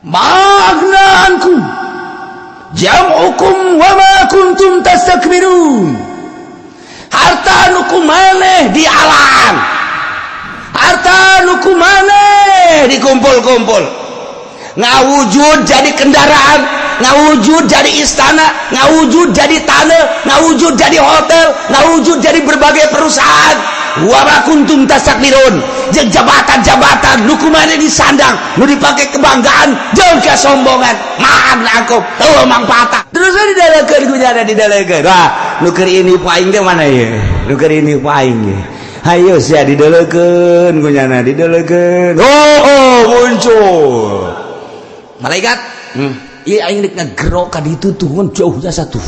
Ma aghna ankum jam'ukum wa ma kuntum tastakbirun. Harta nu ku maneh dialang, harta nu ku maneh dikumpul-kumpul, ngawujud jadi kendaraan, ngawujud jadi istana, ngawujud jadi tanah, ngawujud jadi hotel, ngawujud jadi berbagai perusahaan. Wa ma kuntum tastakbirun, jeung jabatan-jabatan nu ku maneh disandang, nu dipake kebanggaan jeung kesombongan. Ma aghna ankum, teu mangfaat. Terus didelekeun ku nyana, didelekeun. Wah, nu keur ini ku aing teh mana ye? Nu keur ini ku aing ye. Hayo sia, didelekeun ku nyana, didelekeun. Oh, muncul malaikat. Iya, aing rek ngagero ka ditu tuh, ngan jauh jasa tuh.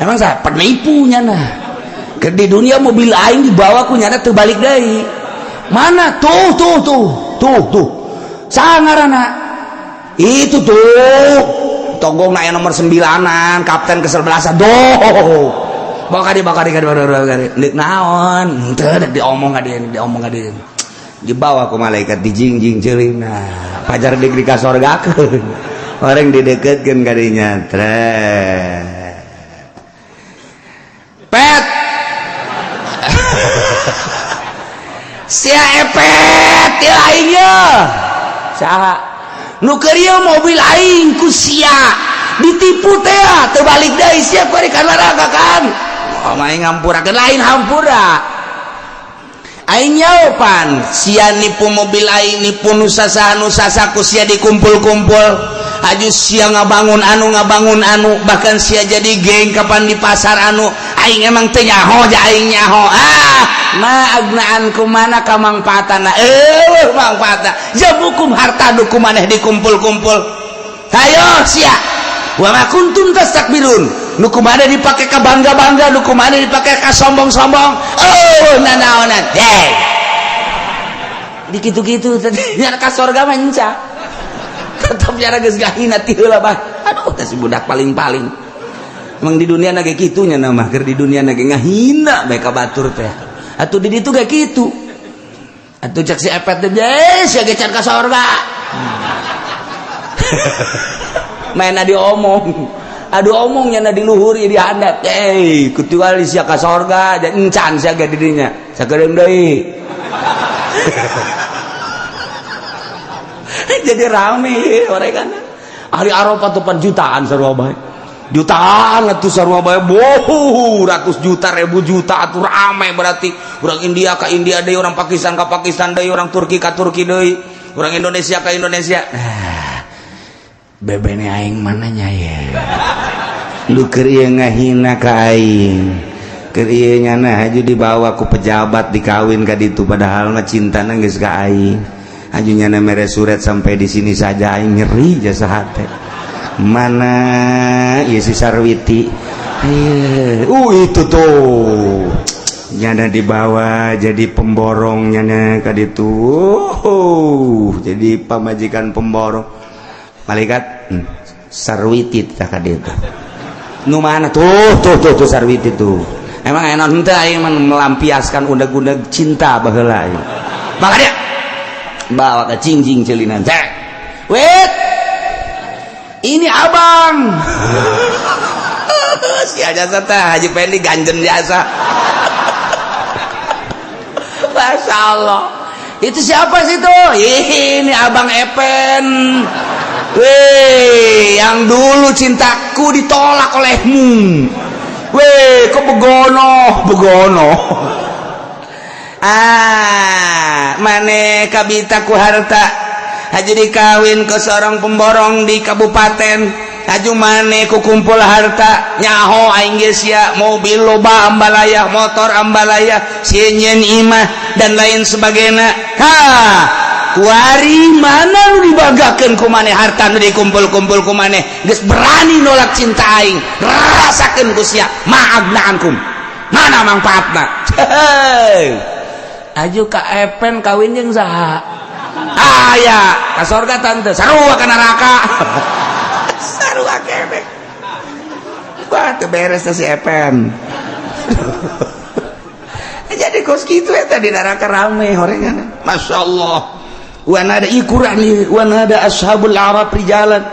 Emang saya penipu nyana? Ke di dunia mobil aing dibawa ku nyana teu balik deui. Mana tuh, tuh, tuh, tuh, tuh. Sangarana itu tuh, tonggong na nomor sembilanan, kapten kesebelasan doh. Bawa ka dieu, bawa ka dieu, bawa ka dieu. Deuk naon? Henteu, dek diomong ka dieu, diomong ka dieu. Dibawa ku malaikat, dijingjing ceulina, pajar dik dikasorgakeun. Orang dideketkeun ka dinya, tret pet sia epet ti aing ye. Saha nu keur ieu mobil aing ku sia ditipu teh, teu balik deui sia ku ka neraka kan? Oh, aing ngampurakeun, lain hampura. Aing nyaopan sia nipu mobil aing, nipu nu sasaha nu sasa, ku sia dikumpul-kumpul, aju sia ngabangun anu, ngabangun anu, bahkan sia jadi geng kapan di pasar anu. Aing emang teu nyaho ja aing nyaho. Ah, ma aghna ankum, mana kamangfaatana? Eh, mangfaatna jabukum, harta nu ku maneh dikumpul-kumpul. Hayo sia, wa ma kuntum tastakbirun, nu ku maneh dipake ka bangga-bangga, nu ku maneh dipake ka sombong-sombong. Oh, nanaonan hey di kitu-kitu tadi nyana ka sorga mah enca tetep nyana geus gahina ti heula bah. Aduh, teh si budak paling-paling emang di dunia na ge kitu nya mah, keur di dunia na ge ngahina bae ka batur teh. Atuh di ditu ge kitu atuh, cek si epet teh, sia ge can ka sorga. Main diomong, aduh, omongnya na di luhur di handap, eh, kecuali sia ka sorga dan encan sia ge di dinya sakedeung deui. Jadi rame orang kan hari Arafah tuh pan jutaan sarua bae, jutaan atuh sarua bae, boh, ratus juta, ribu juta atuh rame. Berarti orang India ke India deui, orang Pakistan ke Pakistan deui, orang Turki ke Turki deui, orang Indonesia ke Indonesia. Ah, bebene aing mananya ya? Lu keur ieu ngahina ka aing, keur ieu nyana haju dibawa ku pejabat, dikawin ka ditu, padahal mah cintana geus ka aing. Haju nyana mere surat sampai di sini saja, aing nyeri jasa hate. Mana ieu si Sarwiti? Itu tuh nyana dibawa jadi pemborong, nyana ka ditu. Jadi pamajikan pemborong. Malaikat, Sarwiti tah ka ditu. Nu mana? Tuh, tuh, tuh, tuh, Sarwiti tuh. Emang enak henteu aing mah melampiaskan undeg-undeg cinta baheula aing. Maka dia bawa ke jingjing ceulinan. Cek wait, ini abang si jasa teh Haji Pendi ganjen jasa. Masya Allah, itu siapa sih tuh? Ini abang Epen. Weh, yang dulu cintaku ditolak olehmu. Weh, kok begono, begono. Ah, mane kabita ku harta. Haji dikawin ke seorang pemborong di kabupaten. Haju mane ku kumpul harta, nyaho aing geus sia, mobil loba ambalaya, motor ambalaya, sieun imah dan lain sebagainya. Ha, kuari mana lu dibanggakeun ku maneh, harta nu dikumpul-kumpul ku maneh geus berani nolak cinta aing. Rasakeun ku sia, ma aghna ankum, mana manfaatna? Aju ka Epen kawin jeung saha? Aya ka sorga tante, sarua ka neraka, sarua keneh. Wah, teu beres teh si Epen. Jadi kos kitu eta di neraka rame horengan. Masya Allah. Wan ada Quran wan ada ashabul A'raf rijalan,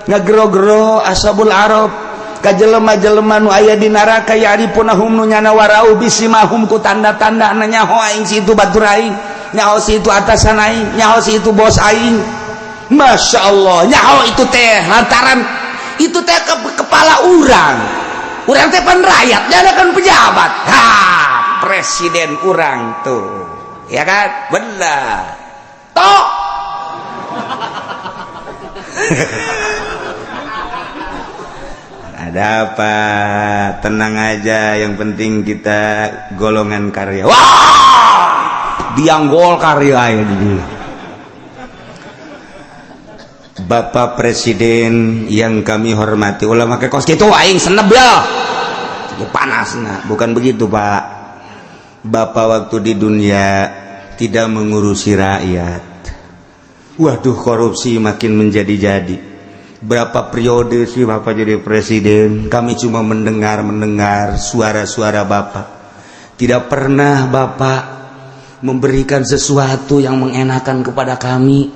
ngagero-gero ashabul A'raf ka jelema-jelema nu aya di neraka, ya'rifunahum, nu nyana warau, bisimahum, ku tanda-tanda na, nyaho aing si itu batur aing, nyaho si itu atasan aing, nyaho si itu bos aing. Masya Allah, nyaho itu teh lantaran itu teh ke kepala urang. Urang teh pan rakyat, dia kan pejabat. Ha, presiden urang tuh, ya kan? Benar toh? Ada apa? Tenang aja, yang penting kita golongan karya. Wah, biang Golkar ya ini. Bapak Presiden yang kami hormati, ulah make kos gitu, aing seneb ya. Panas. Nah, bukan begitu, Pak. Bapak waktu di dunia tidak mengurusi rakyat. Waduh, korupsi makin menjadi-jadi. Berapa periode sih Bapak jadi presiden, kami cuma mendengar-mendengar suara-suara Bapak. Tidak pernah Bapak memberikan sesuatu yang mengenakan kepada kami.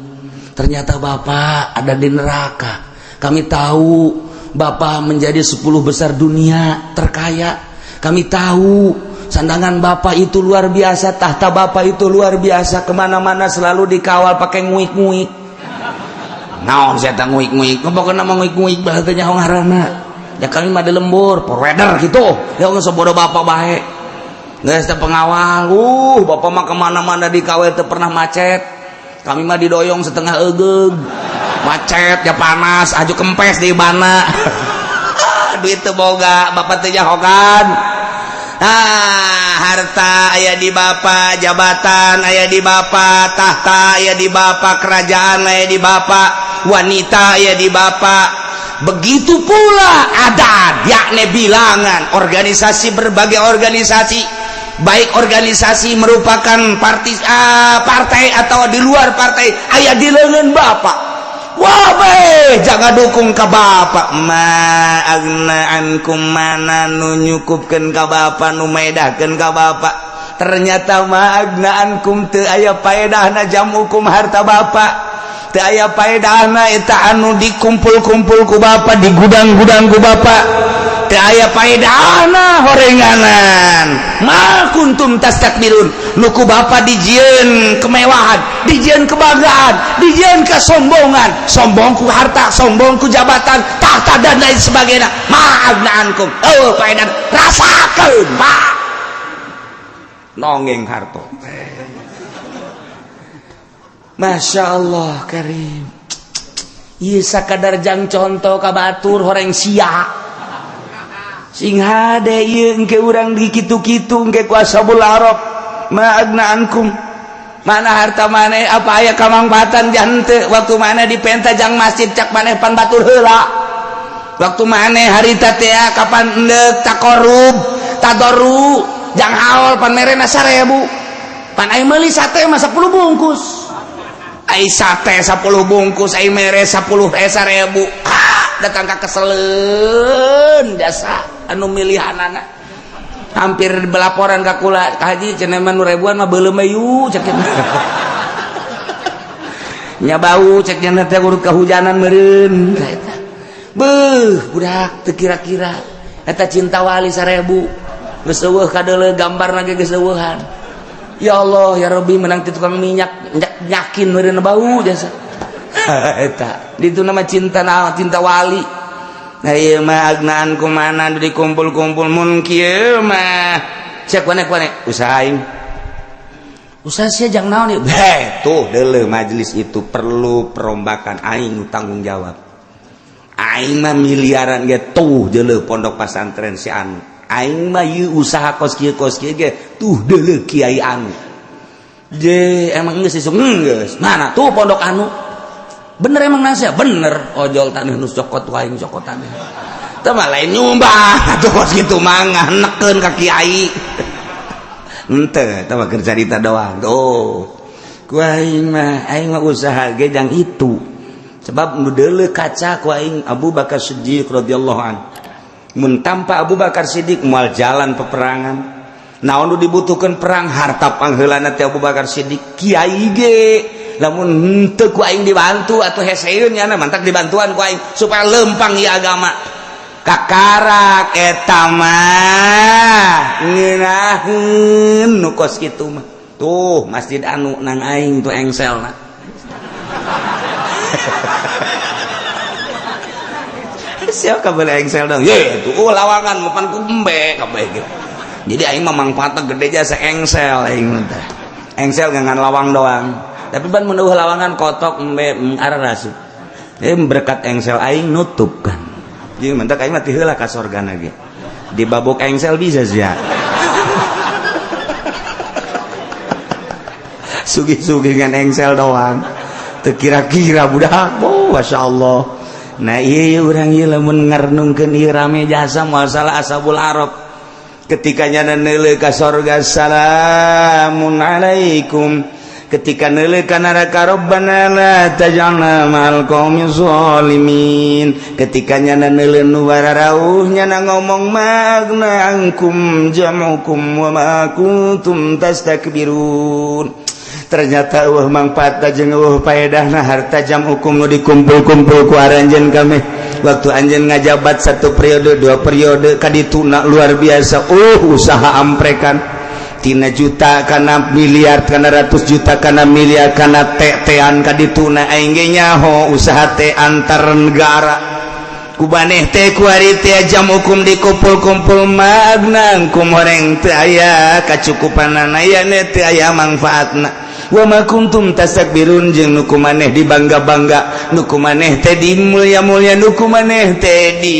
Ternyata Bapak ada di neraka. Kami tahu Bapak menjadi 10 besar dunia terkaya. Kami tahu sandangan Bapak itu luar biasa, tahta Bapak itu luar biasa, kemana-mana selalu dikawal pakai nguik-nguik. Naon saya nguik-nguik? Pokoknya nama nguik-nguik bahasanya ngaranna ya. Kami mah di lembur provider gitu ya, nggak sebodoh bapak baik, nggak ada pengawal. Bapak mah kemana-mana dikawal, teu pernah macet. Kami mah didoyong setengah egeg, macet ya, panas, aju kempes di mana, duit teu boga, bapak teu nyahokan. Ah, harta aya di bapak, jabatan aya di bapak, tahta aya di bapak, kerajaan aya di bapak, wanita aya di bapak. Begitu pula adat, yakni bilangan organisasi, berbagai organisasi, baik organisasi merupakan partai, partai atau di luar partai, aya di lengan bapak. Wah, bae jangan dukung ke bapak. Ma agna ankum, mana nu nyukupkeun ka bapak, nu maedahkeun ka bapak? Ternyata ma agna ankum, teu aya paedahna jamukum, harta bapak teu aya paedahna. Eta anu dikumpul-kumpul ku bapak di gudang-gudang ku bapak teu aya paedahna horenganan. Ma kuntum tastakbirun, nu ku bapak dijieun kemewahan, dijieun kebanggaan, dijieun kesombongan, sombong ku harta, sombong ku jabatan, tahta, dan lain sebagainya. Ma agna ankum, oh paedan rasakeun, Pak. Nongeng harto. Masya Allah Karim. Iya, sakadar jang contoh ka batur horeng sia. Sing hade ieu engke urang di kitu-kitu engke ku ashabul arab. Ma agna ankum, mana harta maneh, apa aya kamangfaatan jante? Waktu mana dipenta jang masjid, cak maneh pan batur heula. Waktu maneh harita teh kapan endek takorub tadoru jang haul pan merena 1000, pan ai meuli sate mah 10 bungkus, ai sate 10 bungkus ai mere 10 eh 1000. Ah, datang ka keseleun jasa anu milihanana, hampir belaporan ka kula, "Ka Haji, cenah mah nu ribuan mah beuleum yu," cek nya, bau cek nya teh, urut kehujanan meureun eta. Beuh, budak teu kira-kira eta cinta wali 1000 geus eueuh kadeuleu, gambarna ge geus eueuhan. Ya Allah ya Rabbi, menang ti tukang minyak nyakin meureun bau jasa eta. Itu nama cinta, nama cinta wali. Nah, ieu mah agnaan kumana dikumpul-kumpul mun kieu mah cek wane usaha aing, usaha sia jang naon ieu? Heh, tuh deuleu, majelis itu perlu perombakan, aing tanggung jawab. Aing mah miliaran ge, tuh deuleu pondok pesantren si anu. Aing mah ieu usaha kos kieu ge, tuh deuleu kiai anu. Je, emang geus isuk geus mana tuh pondok anu? Bener emang nasihat bener, ojol tanah nu cokot wae, cokot tanah teu mah lain nyumbang atuh kos kitu mah, nganekeun ka kiai henteu, teu mah keur carita doang. Tuh ku aing mah, aing mah usaha ge jang itu, sebab nu deuleu kaca ku aing Abu Bakar Siddiq radhiyallahu an. Mun tanpa Abu Bakar Siddiq moal jalan peperangan. Naon nu dibutuhkeun perang? Harta pangheulana teh Abu Bakar Siddiq. Kiai ge Lamun henteu ku aing dibantu atuh heseun nyana mantak dibantuan ku aing supaya lempang ieu agama. Kakarak eta mah ngeunaheun nu kos kitu mah. Tuh masjid anu nang aing tuh engselna. Siapa kabeh engsel dong? Ye, tuh lawangan mapan ku embe kabeh gitu. Jadi aing mah mangfaatna gede jasa engsel aing teh. Engsel ngan lawang doang. Tapi ban mun eueuh lawangan kotok embe arah rasup. Berkat engsel aing nutup kan. Jadi mentak aing mah ti heula ka sorgana ge. Dibabok engsel bisa sia. Sugih-sugih ngan engsel doang. Teu kira-kira budak. Oh, masyaallah. Nah iya urang ieu lamun ngarnungkeun ieu rame jasa masalah ashabul arab. Ketika nyana neuleuh ka sorga salamun alaikum. Ketika neuleuh ka neraka rabbana la taj'alna ma'al qaumi zalimin. Ketika nyana neuleuh nu bararauh nyana ngomong magna ankum jam'ukum wa ma kuntum tastakbirun. Ternyata eueuh mangfaat jeung eueuh paedahna harta jam hukum nu dikumpul-kumpul ku aranjeun kami. Waktu anjeun ngajabat satu periode dua periode kadituna luar biasa. Usaha amprekan tina juta kana miliar kana ratus juta kana miliar kana tetean kadituna aing ge nyaho usaha teh antar negara. Kubaneh teh kuari teh jam hukum dikumpul-kumpul magnangkum horeng teu aya kacukupanana aya teu aya mangfaatna. Wa ma kuntum tastakbirun jeung nu kumaneh dibangga-bangga nu kumaneh teh dimulia-mulia nu kumaneh teh di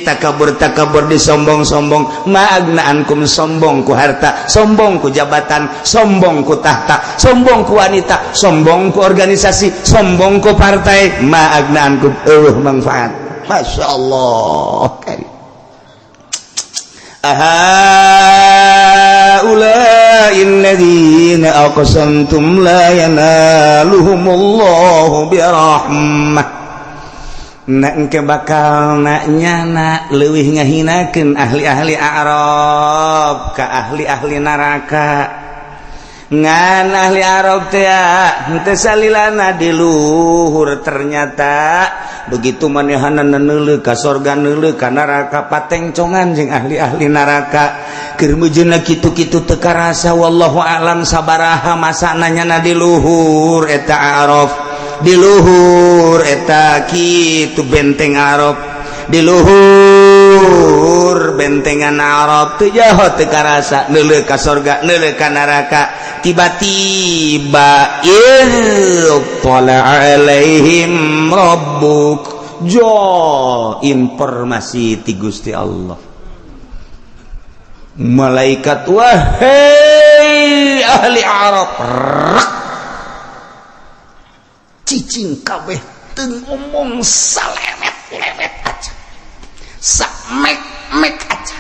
takabur-takabur disombong-sombong maagnaankum sombong ku harta sombong ku jabatan sombong ku tahta sombong ku wanita sombong ku organisasi sombong ku partai maagnaankum eueuh manfaat. Masya Allah. Ahaula'il ladzina aqsamtum la yanaluhumullahu birahmah. Nak engke bakal nak nyana leuwih ngahinakeun ahli-ahli Arab ka ahli-ahli neraka. Ngan ahli Arab teh henteu salilana di luhur ternyata begitu manehana neuleuh ka sorga neuleuh ka neraka patengcongan jeung ahli-ahli neraka keur meujeuhna kitu-kitu teu karasa wallahu alam sabaraha masana nyana di luhur eta Arab di luhur eta kitu benteng Arab di luhur bentengan Arab teu jaho teu karasa neuleuh ka sorga neuleuh ka neraka tiba-tiba ittala alaihim rabbuk jo informasi ti Gusti Allah malaikat wahai ahli Arab rak cicing kabeh teu ngomong salemet-lemet aja samek-mek aja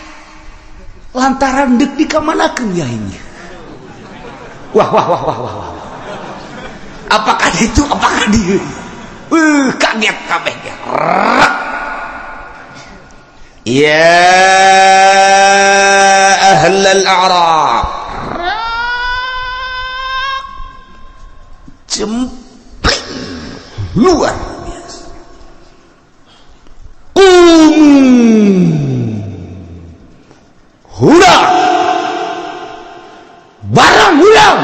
lantaran deuk dikamanakeun ya ini. Wah wah wah wah wah wah. Apakah itu apakah dia? Kaget kabeh ge. Ya ahlal a'rab. Jempling luar biasa. Qum hurang barang hudang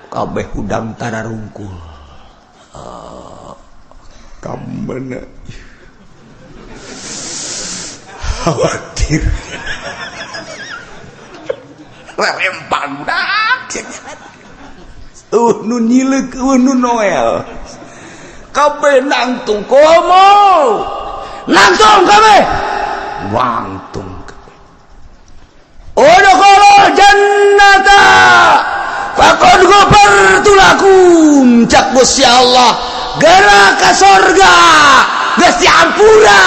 kabeh hudang tararungkul. Kamana khawatir lempang budak nu nyileuk nu Noel kabeh nangtung komo nangtung kabeh wangtung kabeh udkhulul jannata faqad ghafartu lakum cak Gusti Allah geura ka sorga geus diampura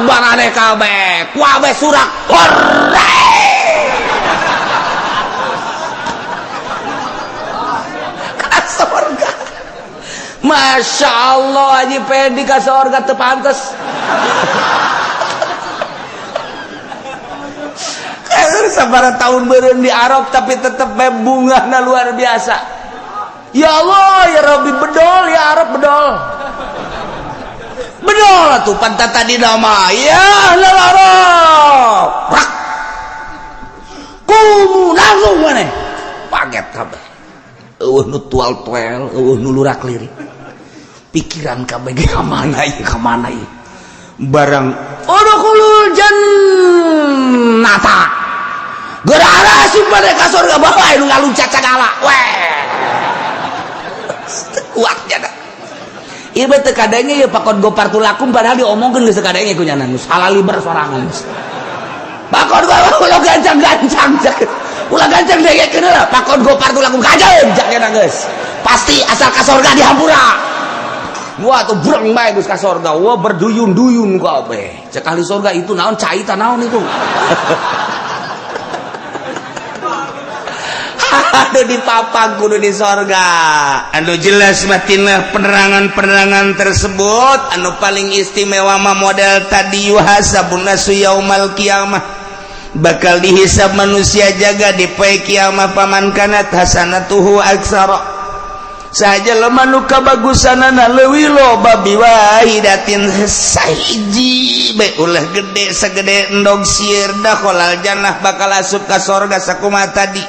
barane kabeh kuabeh surak hore ka sorga. Masya Allah Haji Pendi ka sorga teu pantes. Sabaraha tahun beureun di Arab tapi tetep bae bungahna luar biasa. Ya Allah ya Rabbi, bedol ya Arab, bedol bedol atuh pantat tadi nama ya ahlal Arab rak kumu langsung maneh paget kabeh, eueuh nu tual-tuel, eueuh nu lurak lirik, pikiran kabeh ge ka mana ieu, ka mana ieu. Barang udkhulul jannata, geura asup maneh ka surga, bawa nu ngaluncat sagala weh, kuat jada. Ieu teh kadenge ieu faqad ghafartu lakum, padahal diomongkeun geus kadenge ku nyana, geus halaliber sorangan. Faqad ulah gancang-gancang, ulah gancang dengekeun heula. Faqad ghafartu lakum kajeun jak nyana, geus pasti asal ka sorga dihampura. Wah, tuh breng bae geus ka sorga, wah, berduyun-duyun kabeh. Cek ahli sorga, itu naon cai ta, naon itu? Aduh, dipapang kudu di sorga. Anu jelas batinah penerangan-penerangan tersebut, anu paling istimewa mah model tadi, yuhasabun nasu yaumal qiyamah, bakal dihisab manusia jaga di poe kiamah. Faman kanat hasanatuhu aksara, saja lemah nu kabagusanana leuwih loba, biwahidatin sahiji bae, ulah gede sagede endog sieur, dakhalal jannah, bakal asup ka sorga sakumaha tadi.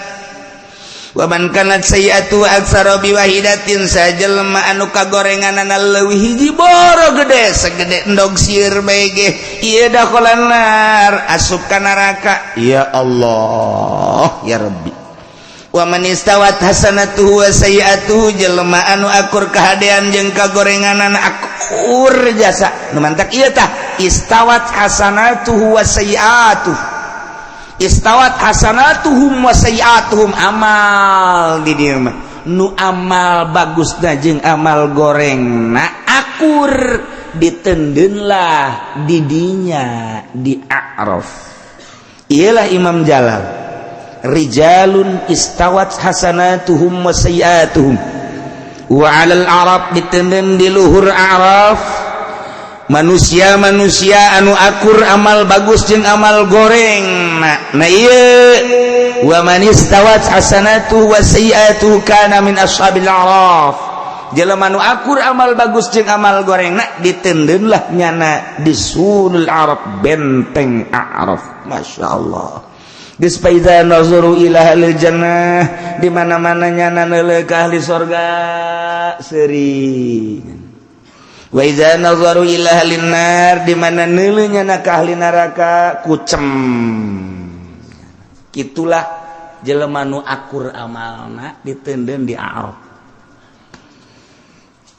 Waman kanat sayyi'atu aksara biwahidatin, sajelma anu kagorenganana leuwih hiji boro gede segede endog sieur bae ge, ieu dakhalan nar, asup ka neraka. Ya Allah ya Rabbi. Wa man istawat hasanatuhu wa sayyi'atuhu, jelema anu akur kahadean jeung kagorenganana, akur jasa nu mantak ieu tah, istawat hasanatuhu wa sayyi'atuhu, istawat hasanatuhum wa sayyi'atuhum, amal di dieu mah nu amal bagusna jeung amal gorengna akur, ditendeunlah didinya di A'raf. Iyalah Imam Jalal, rijalun istawat hasanatuhum wa sayyi'atuhum wa 'alal arab, ditenden di luhur A'raf manusia-manusia anu akur amal bagus jeung amal goreng. Nah, ieu wa man istawat hasanatuhu wa sayyi'atuhu kana min ashabil a'raf, jelema nu akur amal bagus jeung amal goreng, nah, ditendeunlah nyana di sulul Arab, benteng A'raf. Masya Allah. Geus faidza nazaru ila ahlil jannah, di mana-mana nyana neuleuh ka ahli sorga seuring. Wa idza nazaru ila ahlin nar, di mana neuleuh nyana ka ahli neraka kucem. Kitulah jelema nu akur amalna ditendeun di A'raf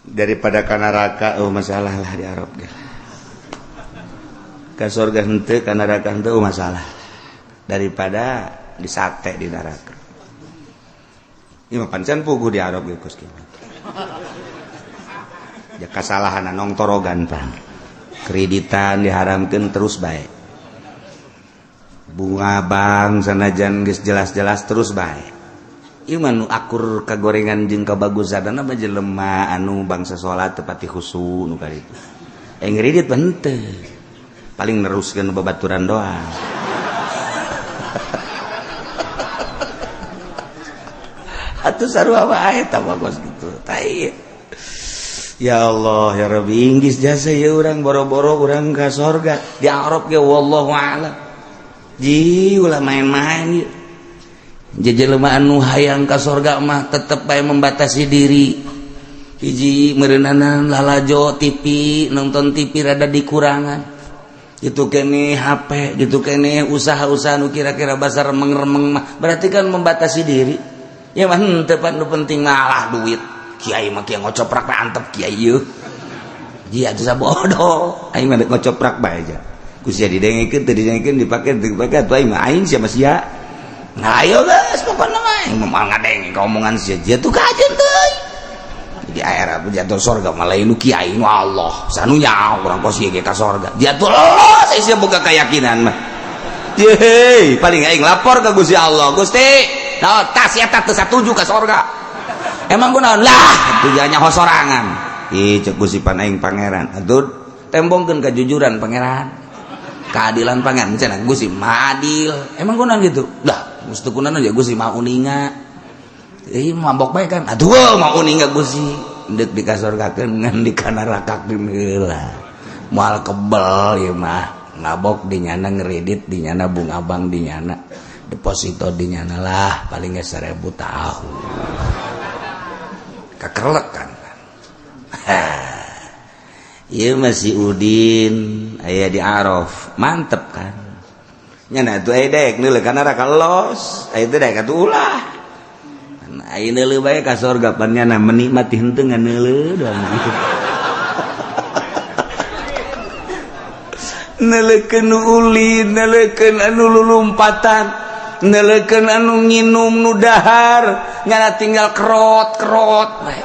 daripada ka neraka. Oh, masalah lah di Arab ge, ka sorga henteu, ka neraka henteu, oh, masalah daripada disate di neraka. Ieu mah pancen puguh di Arab ge kos kieu. Ya, kasalahan nongtorogan pan kreditan diharamkan terus baik, bunga bank sanajan geus jelas-jelas terus baik. Ieu mah nu akur kagorengan jeung kabagusanana mah jelema anu bangsa salat tepati khusu nu kaditu. Eh, ngredit mah henteu, paling neruskeun babaturan doang. Atuh sarua wae tah kos kitu. Tai. Ya Allah ya Rabbi, inggis jasa ya urang, boro-boro urang ka sorga, di Arab ge wallahu a'lam. Ji, ulah main-main ieu. Jelema anu hayang ka sorga mah tetep bae membatasi diri. Hiji meureunana lalajo TV, nonton TV rada dikurangan. Gitu kene HP, gitu kene usaha-usaha nu kira-kira basar remeng-remeng mah berarti kan membatasi diri. Ya mah henteu pan, nu penting malah duit. Kiai mah kieu ngocoprak bae, antep kiai ieu. Ji atuh sabodo, aing mah ngocoprak bae aja. Ku sia didengekeun teu didengekeun, dipake teu dipake, atuh aing mah aing sia mah sia. Nah, ayo geus, pokona mah aing mah ngadenge ka omongan sia. Jia tuh kajeun teuing. Di air jatuh sorga malah nu kiai nu Allah sanunya urang kos ieu ge ka sorga. Jatuh Allah, saya sia boga keyakinan mah. Yeay, paling aing lapor ke Gusti Allah. Gusti, nah, tas eta teu satuju ka sorga. Emang kunaon lah tujuannya sorangan? Ih, cek Gusti, pan aing pangeran. Atuh tembongkeun kejujuran pangeran. Keadilan pangeran cenah Gusti mah adil. Emang kunaon gitu? Lah, mesti kunaon ya Gusti mah uninga. Ih mabok bae kan. Aduh mau uning Gusti. Deuk dikasorgakeun ngan dikanarakakeun heula. Moal kebel ieu mah. Ngabok di nyana ngeredit di nyana bung abang di nyana deposito di nyana lah paling ge 1000 tahun. Kakerlek kan. Ieu masih Udin aya di Araf, mantep kan. Nyana atuh aya daek neuleuh ka neraka los, aya teh daek atuh ulah. Aya neuleuh bae ka sorga pan nyana menikmati henteu ngan neuleuh doang. Neuleukeun nu ulin, neuleukeun anu lulumpatan, neuleukeun anu nginum nu dahar, nyana tinggal kerot-kerot bae.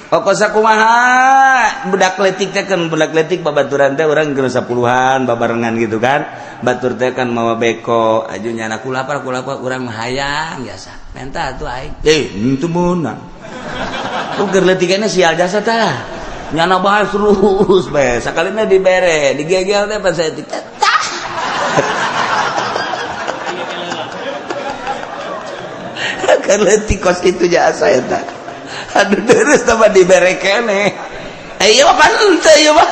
Pokok sakumaha budak letik teh kan budak letik babaturan teh urang keur 10-an babarengan gitu kan. Batur teh kan mawa beko aju nyana ku lapar urang mah hayang jasa. Menta atuh aing. Henteu meunang. Ku keur leutikana sial jasa tah. Nyana bae terus bae sakalina dibere digegel teh pan saeutik teh. Tah. Keur leutik kos kitu jasa eta. Aduh terus tambah dibere keneh. Ieu mah pan henteu ieu mah.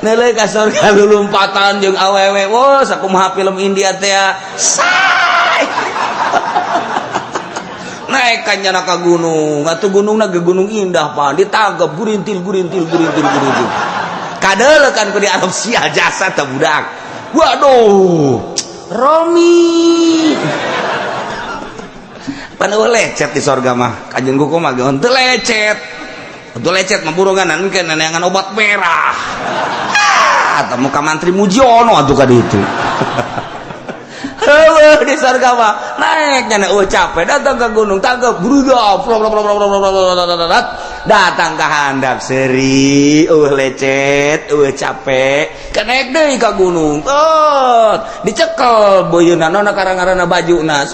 Neuleuh ka sorga lulumpatan jeung awewe. Wah, sakumaha film India teh. Say. Naik ka nyana ka gunung. Atuh gunungna ge gunung indah pan. Ditagep gurintil gurintil gurintil gurintil. Kadeuleuh kan ku di Arab sia jasa teh budak. Waduh. Romi. Pan eueuh lecet di sorga mah kajen kuku mah henteu lecet. Henteu lecet mah burungan engke neneangan obat merah. Ah, tah muka mantri Mujiono atuh ka ditu. Heueuh di sorga mah naik nya eueuh capek datang ke gunung tangkep bruda datang ka handap seuri eueuh lecet eueuh capek kenaik deui ka gunung tot dicekel boyeuna nona karang-karana bajuna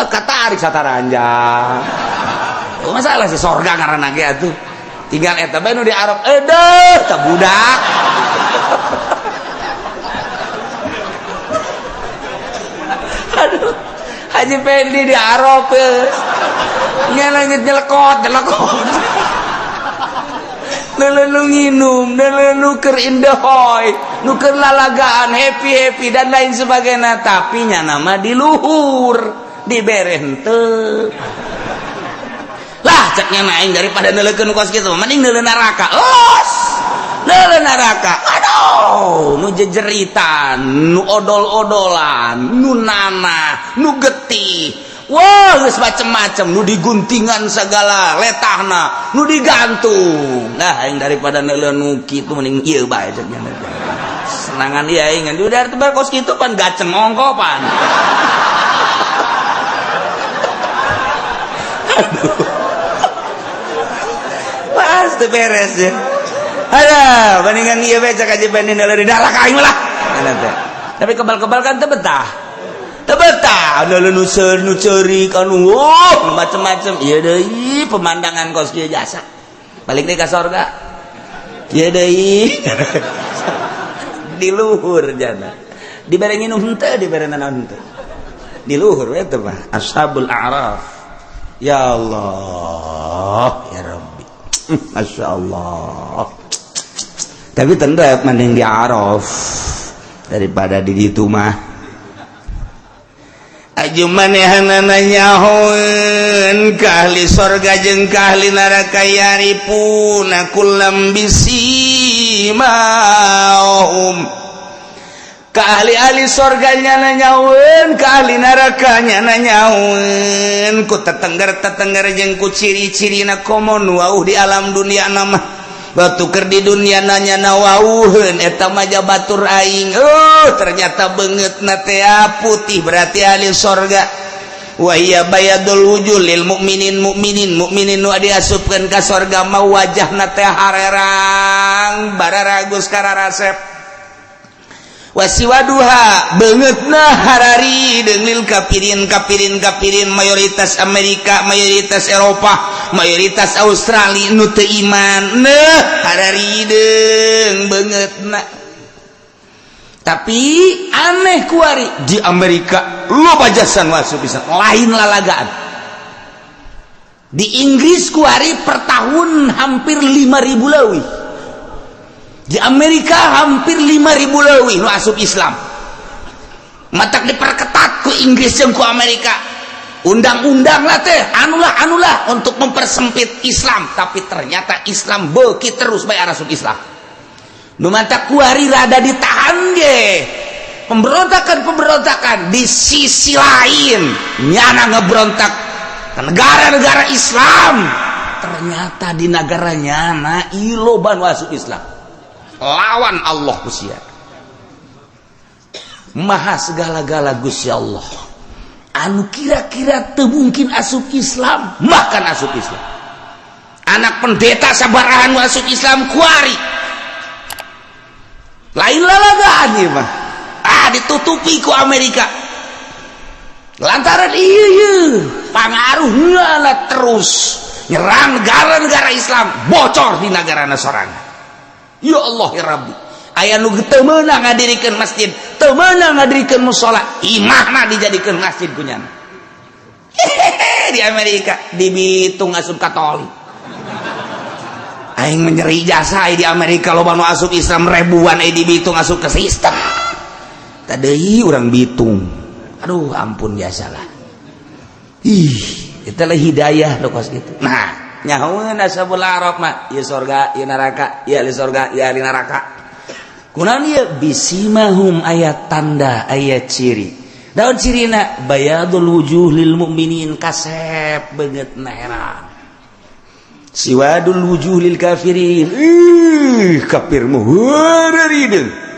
katarik sataranjang. Oh, masalah si sorga ngaranna ge atuh. Tinggal eta bae nu di Arab edeuh tah budak. Aduh, Haji Pendi di Arab nyelengit nyelekot nyelekot. Neuleuh nu nginum, neuleuh nu keur indahoy, nu keur lalagaan happy-happy dan lain sebagainya, tapi nya nama di luhur. Dibere henteu lah ceknya naik daripada neuleukeun kos kitu mending neuleuh neraka los neuleuh neraka aduh nu jejeritan nu odol-odolan nu nanah nu getih wah geus macem-macem nu diguntingan segala letahna nu digantung nah aing daripada neuleuh nu kitu mending ieu bae ceknya senangan ieu aing ngan udah teu kos kitu pan gaceng ongko pan. Aduh. Pasti beres ya. Ada bandingan ieu bae cak aja banding di neraka aing lah. Tapi kebal-kebal kan teu betah. Teu betah nu nu ceurik anu macem-macem. Ieu deui pemandangan kos kieu jasa. Balik deui ka sorga. Ieu deui. Di luhur jana. Dibere nginum henteu, dibere naon henteu. Di luhur we teh mah Ashabul A'raf. Ya Allah, ya Rabbi. Masya Allah. Tapi tentu mending di Araf daripada di ditu mah. Aju manehanana nyahoeun ka ahli sorga jeung ka ahli neraka yarifuna kullam bisimahum. Ka ahli-ahli sorga nyana nyahoeun, ka ahli neraka nyana nyahoeun ku tetengger-tetengger jeung ku ciri-cirina komo nu wauh di alam dunia nama batu keur di dunia nanya wauheun eta mah batur aing. Ternyata beungeutna teh putih berarti ahli sorga. Wa hiya bayadul wujuh lil mukminin mukminin mukminin nu diasupkeun ka sorga mah wajahna teh harerang bararagus kararasep. Wasiwaduha beungeutna harari deunglil kafirin kafirin kafirin mayoritas Amerika mayoritas Eropa mayoritas Australia nu teu iman neuh harari deung beungeutna. Tapi aneh kuari di Amerika loba jasan wasu bisa lain lalagaan. Di Inggris kuari per tahun hampir 5000 leuwih, di Amerika hampir 5000 leuwih nu asup Islam. Matak diperketat ku Inggris jeung ku Amerika, undang-undang lah teh, anulah anulah untuk mempersempit Islam. Tapi ternyata Islam beuki terus bae asup Islam. Nu mantak kuari rada ditahan ge pemberontakan-pemberontakan. Di sisi lain nyana ngebrontak ke negara-negara Islam, ternyata di negara nyana loba nu asup Islam. Lawan Allah usia maha segala-gala Gusti Allah. Anu kira-kira teu mungkin asup Islam, bahkan asup Islam. Anak pendeta sabarahan asup Islam kuari. Lain lalagaan ieu mah. Ah, ditutupi ku Amerika lantaran iya pangaruhnya terus nyerang negara-negara Islam, bocor di negara sorangan. Ya Allah ya Rabbi, aya nu teu meunang ngadirikeun masjid, teu meunang ngadirikeun musala, imahna dijadikeun masjid ku nyana. Di Amerika, di Bitung asup Katolik. Aing menyeri jasa di Amerika loba nu asup Islam ribuan, di Bitung asup ke sistem tadi orang Bitung. Aduh, ampun, biasalah. Ih, itulah hidayah lo kos gitu. Nah, nyahoeun ashabul araf mah ieu sorga, ieu neraka, ieu ahli sorga, ieu ahli neraka. Kunaon ieu? Bisimahum, aya tanda, aya ciri. Daun cirina bayadul wujuh lil mukminin, kasep beungeut heran. Siwadul wujuh lil kafirin, ih, kafir mah heureurideung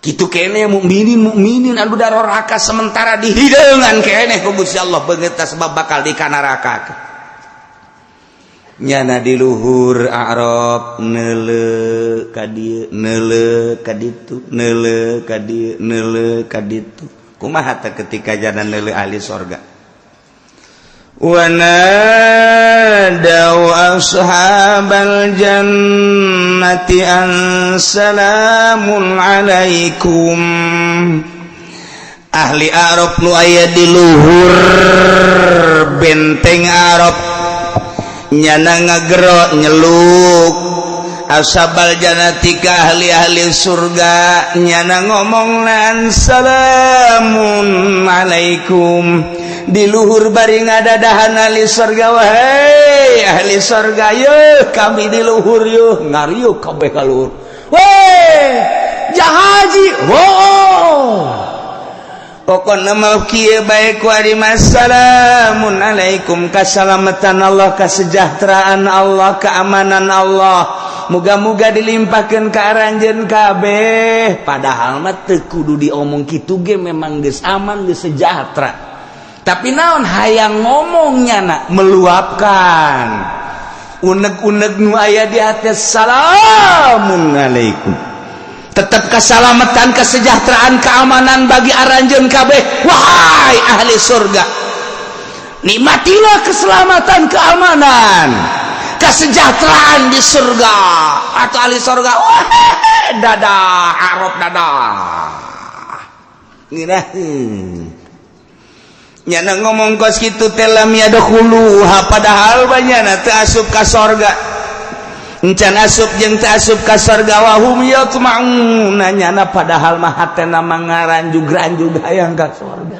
kitu kene. Mukminin mukminin anu daroraka sementara dihideungan keneh ku Gusti Allah beungeut, sebab bakal di neraka. Nyana di luhur Arab neuleu ka dieu, neuleu ka ditu, neuleu ka dieu, neuleu ka ditu. Kumaha teh ketika jana neuleu ahli sorga? ونادوا أصحاب الجنة أن سلام عليكم. Ahli Arab nu aya di luhur benteng Arab nyana ngagero nyeluk ashabal jannati ka ahli-ahli surga. Nyana ngomong lan salamun alaikum di luhur bari ngadadahan ahli surga. Wahai ahli surga, yeuh, kami di luhur yeuh. Ngariuh kabeh ka luhur. Weh, jahaji, oh, pokokna mau kieu bae ku ari. Assalamun alaikum, kasalamatan Allah, kesejahteraan Allah, keamanan Allah, muga-muga dilimpahkan ke aranjeun kabeh. Padahal mah teu kudu diomong kitu ge, memang geus aman, geus sejahtera, tapi naon, hayang ngomongnya nak meluapkan unek-unek nu aya di hati. Salamun alaikum, tetap keselamatan, kesejahteraan, keamanan bagi aranjeun kabeh. Wahai ahli surga, nikmatilah keselamatan, keamanan, kesejahteraan di surga. Atau ahli surga, wah, dadah Arab, dadah. Ngeunaheun nyana ngomong kos kitu teh. Lam yadkhuluha, padahal banyana teu asup ka sorga, encan asup jeung teu asup ka sorga. Wahum yatma'un, nyana padahal mah hatena mah ngaranjug-ranjug hayang ka sorga.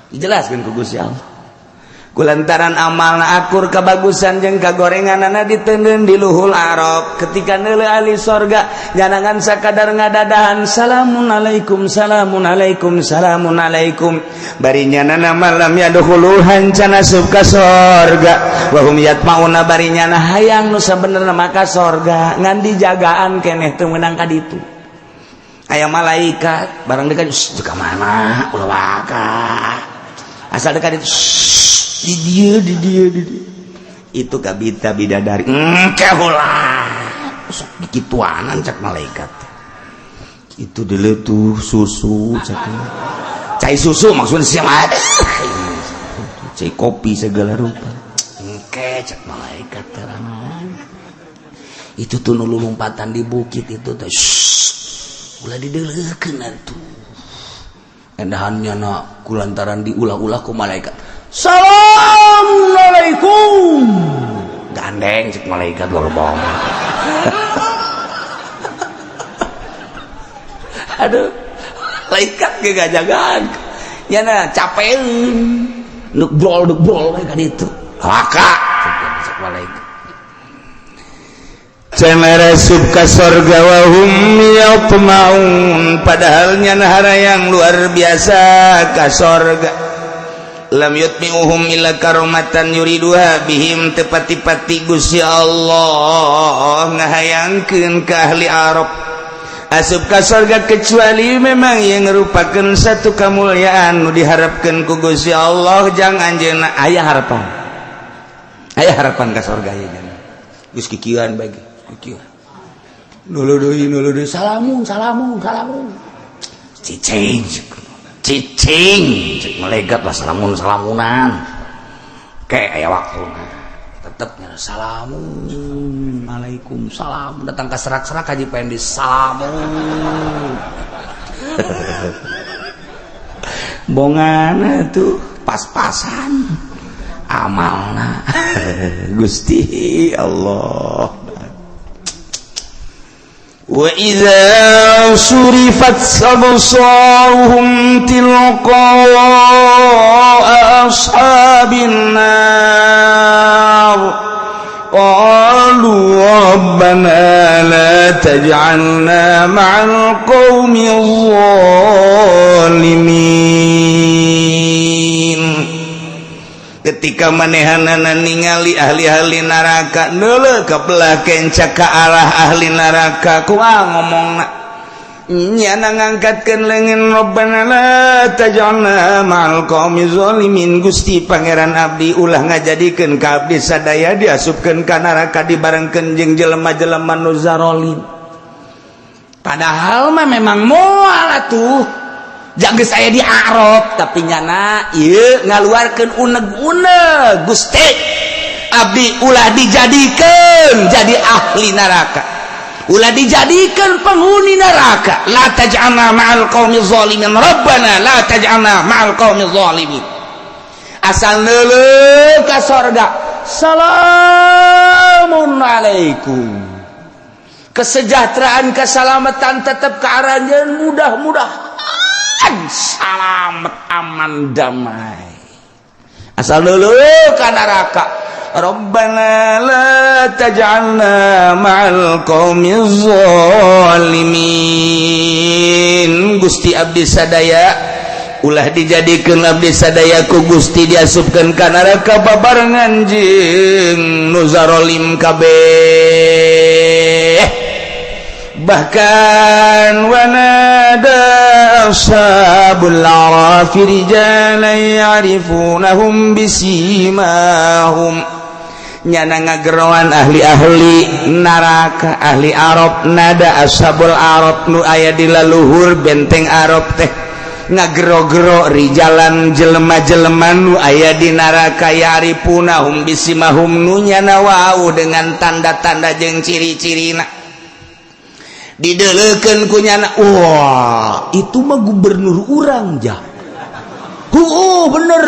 Dijelaskeun ku Gusti Allah, kulantaran amalna akur, kebagusan jeung kagorenganana diteundeun di luhur Arab. Ketika neuleuh ahli sorga, jangan sakadar ngadadahan salamun alaikum, salamun alaikum, salamun alaikum, bari nyana lam yadkhuluha, can asup ka sorga. Wahum yatmauna, bari nyana hayang nu sabenerna maka sorga, ngan dijagaan keneh teu meunang ka ditu. Aya malaikat barang dekat ka mana, ulah waka asal dekat itu di dia, di dia, di dia itu kabita bidadari engke ulah sok dikituanan. Cak malaikat itu dulu tuh susu, cak cai susu, maksudnya siapa, cai kopi segala rupa. Engke, cak malaikat terangan itu tuh nulu lompatan di bukit itu tuh ulah dideleukeun atuh. Endahannya nak kulantaran diulah-ulah ku malaikat. Salam. Salamun alaikum. Gandeng cek malaikat lor bong. Aduh, malaikat ge gajagaan. Nyana capeun. Nuk brol we ka ditu. Laka cek malaikat. Cenah resub ka sorga wa hum yatma'un, padahal nyana harayang luar biasa ka sorga. Lam yutmi'uhum illa karomatan yuriduha bihim, tepati-pati Gusti Allah ngahayangkeun ka ahli Arab asup ka sorga kecuali memang yang merupakan satu kemuliaan nu diharapkeun ku Gusti Allah jang anjeunna. Aya harapan, aya harapan ka sorga ieu geus kikieuan bae kikieuan. Nulu deui, nulu deui, salamun salamun salamun, cicing cicing cek malaikat lah, salamun salamunan kayak aya waktu tetepnya salamun alaikum salam datang ke serak-serak haji pengen di salamun bongana tuh pas-pasan amalna. Gusti Allah. Wa idza surifat absaruhum tilqa ashabin nar qalu rabbana la taj'alna ma'al qaumil zalimin. Ketika manehanana ningali ahli-ahli neraka neuleuh ka belah kenca ka arah ahli neraka kumaha ngomongna nyana ngangkatkeun leungeun rabbana la taj'alna ma'al qaumi zalimin. Gusti Pangeran abdi ulah ngajadikeun ka abdi sadaya diasupkeun ka neraka dibarengkeun jeung jelema-jelema nu zarolim. Padahal mah memang moal atuh jaga saya di Arab, tapi nyana ieu ngaluarkeun uneg-uneg Gusti abdi ulah dijadikeun jadi ahli neraka, ulah dijadikan penghuni neraka. La taj'alna ma'al qaumi zalimin rabbana la taj'alna ma'al qaumi zalimin. Asal neuleuh ka sorga salamun alaikum, kesejahteraan keselamatan tetap ke aranjeun, mudah-mudahan salamet aman damai. Asal dulu ka neraka rabbana la taj'alna ma'al qaumil zalimin. Gusti abdi sadaya ulah dijadikeun abdi sadaya ku Gusti diasupkeun ka neraka babarengan jeung nu zarolim kabeh. Bahkan wanada ashabul arafi rijalan ya'rifunahum bisimahum, nyana ngageroan ahli-ahli neraka ahli Arab nada ashabul Arab nu aya di laluhur benteng Arab teh ngagero-gero rijalan jelema-jelema nu aya di neraka ya'rifunahum bisimahum, nu nyana wau dengan tanda-tanda jeung ciri-cirina didelekeun ku nyana. Wah, itu mah gubernur urang ja. Oh, bener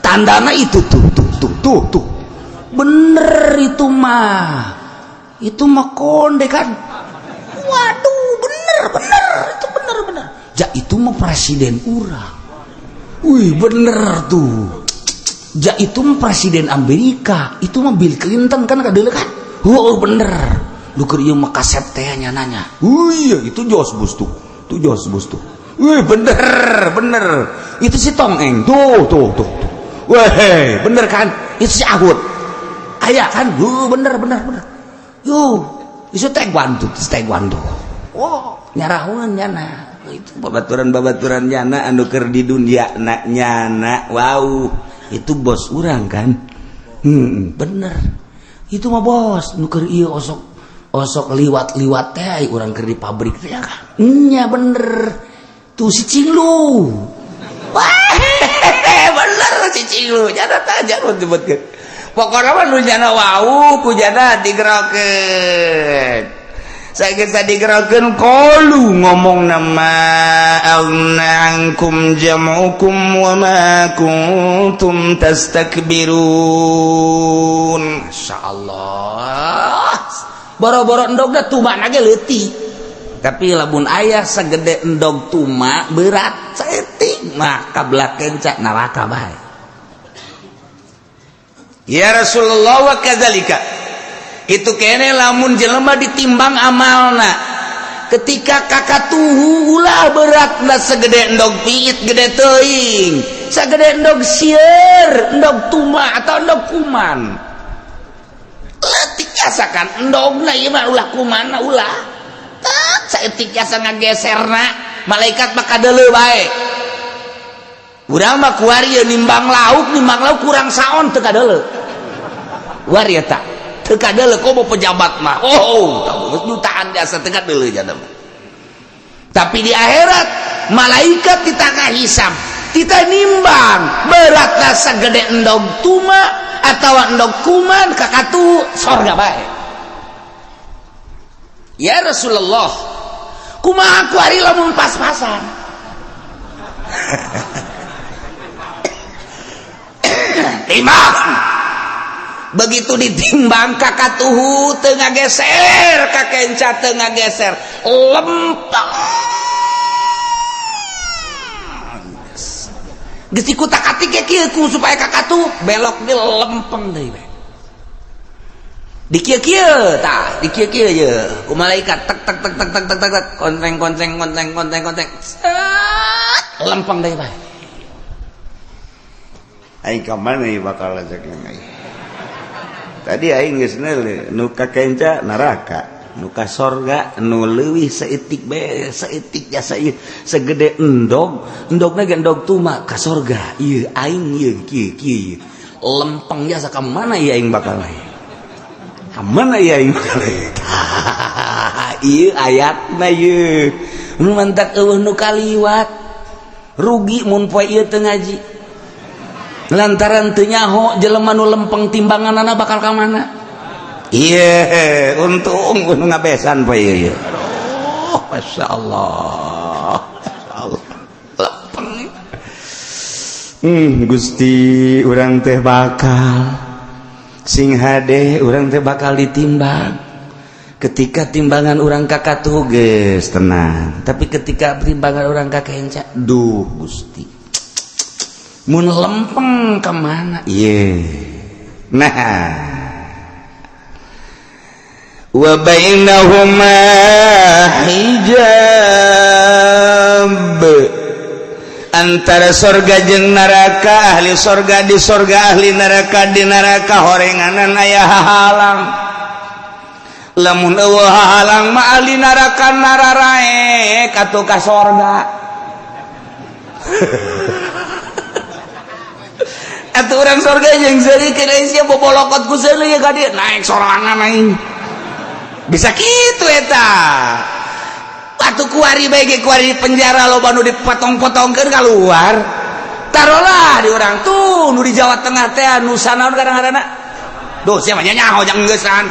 tandana itu tuh tuh tuh tuh tuh bener itu mah konde kan. Waduh, bener bener itu bener bener ja, itu mah presiden urang. Wih, bener tuh ja, itu mah presiden Amerika, itu mah Bill Clinton kan kadele kan. Oh, bener lu keur ieu mah kasep teh nyananya. Wih, itu Jos Bus tuh, tuh Jos Bus tuh. Wih, bener bener itu si Tongeng tuh tuh tuh tuh. Weh, bener kan itu si Ahud aya kan. Bener bener bener yo itu taekwondo, taekwondo. Oh, nyarahuan nyana itu babaturan-babaturan nyana anu keur di dunia na nyana wow itu bos urang kan. Bener itu mah bos nu keur ieu osok osok liwat-liwat teh urang keur di pabrik teh kan. Nya bener tuh si Cinglu. Wah, bener si Cinglu nyana tah jangan disebutkeun. Pokokna mah nu nyana wau ku jana digerokeun. Sageus digerokeun qalu ngomong nama aghna ankum jam'ukum wa ma kuntum tastakbirun. Masyaallah, boro-boro endogna, tuma ge leutik, tapi lamun aya segede endog tuma berat saeutik mah kabelah kenca neraka bae. Ya Rasulullah, wa kadzalika itu kene lamun jelema ditimbang amalna ketika kakatuhu, ulah beratna segede endog piit, gede teuing, segede endog sieur, endog tuma atau endog kuman leutik jasa kan endogna ieu mah, ulah kumanna, ulah tak saeutik jasa ngageserna malaikat mah kadeuleu bae. Urang mah kuari nimbang lauk, nimbang lauk kurang saon teu kadeuleu. Kuari eta teu kadeuleu, komo pejabat mah. Oh, oh, jutaan jasa teu kadeuleu jada mah. Tapi di akhirat malaikat di tengah hisab, kita nimbang beratna segede endog tuma atau endog kuman, kakatu sorga bae. Ya Rasulullah, kumaha kuari lamun pas-pasan? Timbang, begitu ditimbang kakatuhu teu ngageser, kakenca teu ngageser, lempeng geus dikutak-atik ge kieu ku supaya kakatuh belok di lempeng deui bae. Di kieu-kieu tah, di kieu-kieu ye ku malaikat, tek tek tek tek tek tek tek tek, konteng konteng konteng konteng konteng, set, lempeng deui bae. Aing ka mana ieu bakal cek aing. Tadi aing geus neuleuh nu ka kenca neraka, nu ka sorga nu leuwih saeutik bae, saeutik jasa ieu segede endog, endogna ge endog tuma ka sorga. Ieu aing ieu kieu kieu. Lempeng jasa ka mana ieu aing bakal naik? Ka mana ieu aing bakal naik? Ieu ayatna ieu. Nu mantak eueuh nu kaliwat. Rugi mun poe ieu teu ngaji. Lantaran teu nyaho jelema nu lempeng timbanganana bakal ka mana. Iya, untung nu ngabesan poe ieu. Aduh, masyaallah. Masyaallah. Lempeng. Gusti, urang teh bakal sing hade, urang teh bakal ditimbang. Ketika timbangan urang kakatuh geus tenang, tapi ketika timbangan urang kakenca, duh Gusti, mun lempeng ka mana? Iya. Nah, wa bainahuma hijab, antara sorga jeung neraka, ahli sorga di sorga, ahli neraka di neraka, horenganan aya hahalang. Lamun eueuh hahalang mah ahli neraka nararaek atuh ka sorga. Atuh urang sorga jeung seurikeun euy sia bobolokot ku seuleuh ya ka dieu naik sorangan aing. Bisa kitu eta. Atuh kuari bae ge kuari di penjara loba nu dipotong-potongkeun keluar. Tarolah di urang tuh nu di Jawa Tengah teh nu sanaon kadang-kadang. Duh sia mah nyaho jang geusan.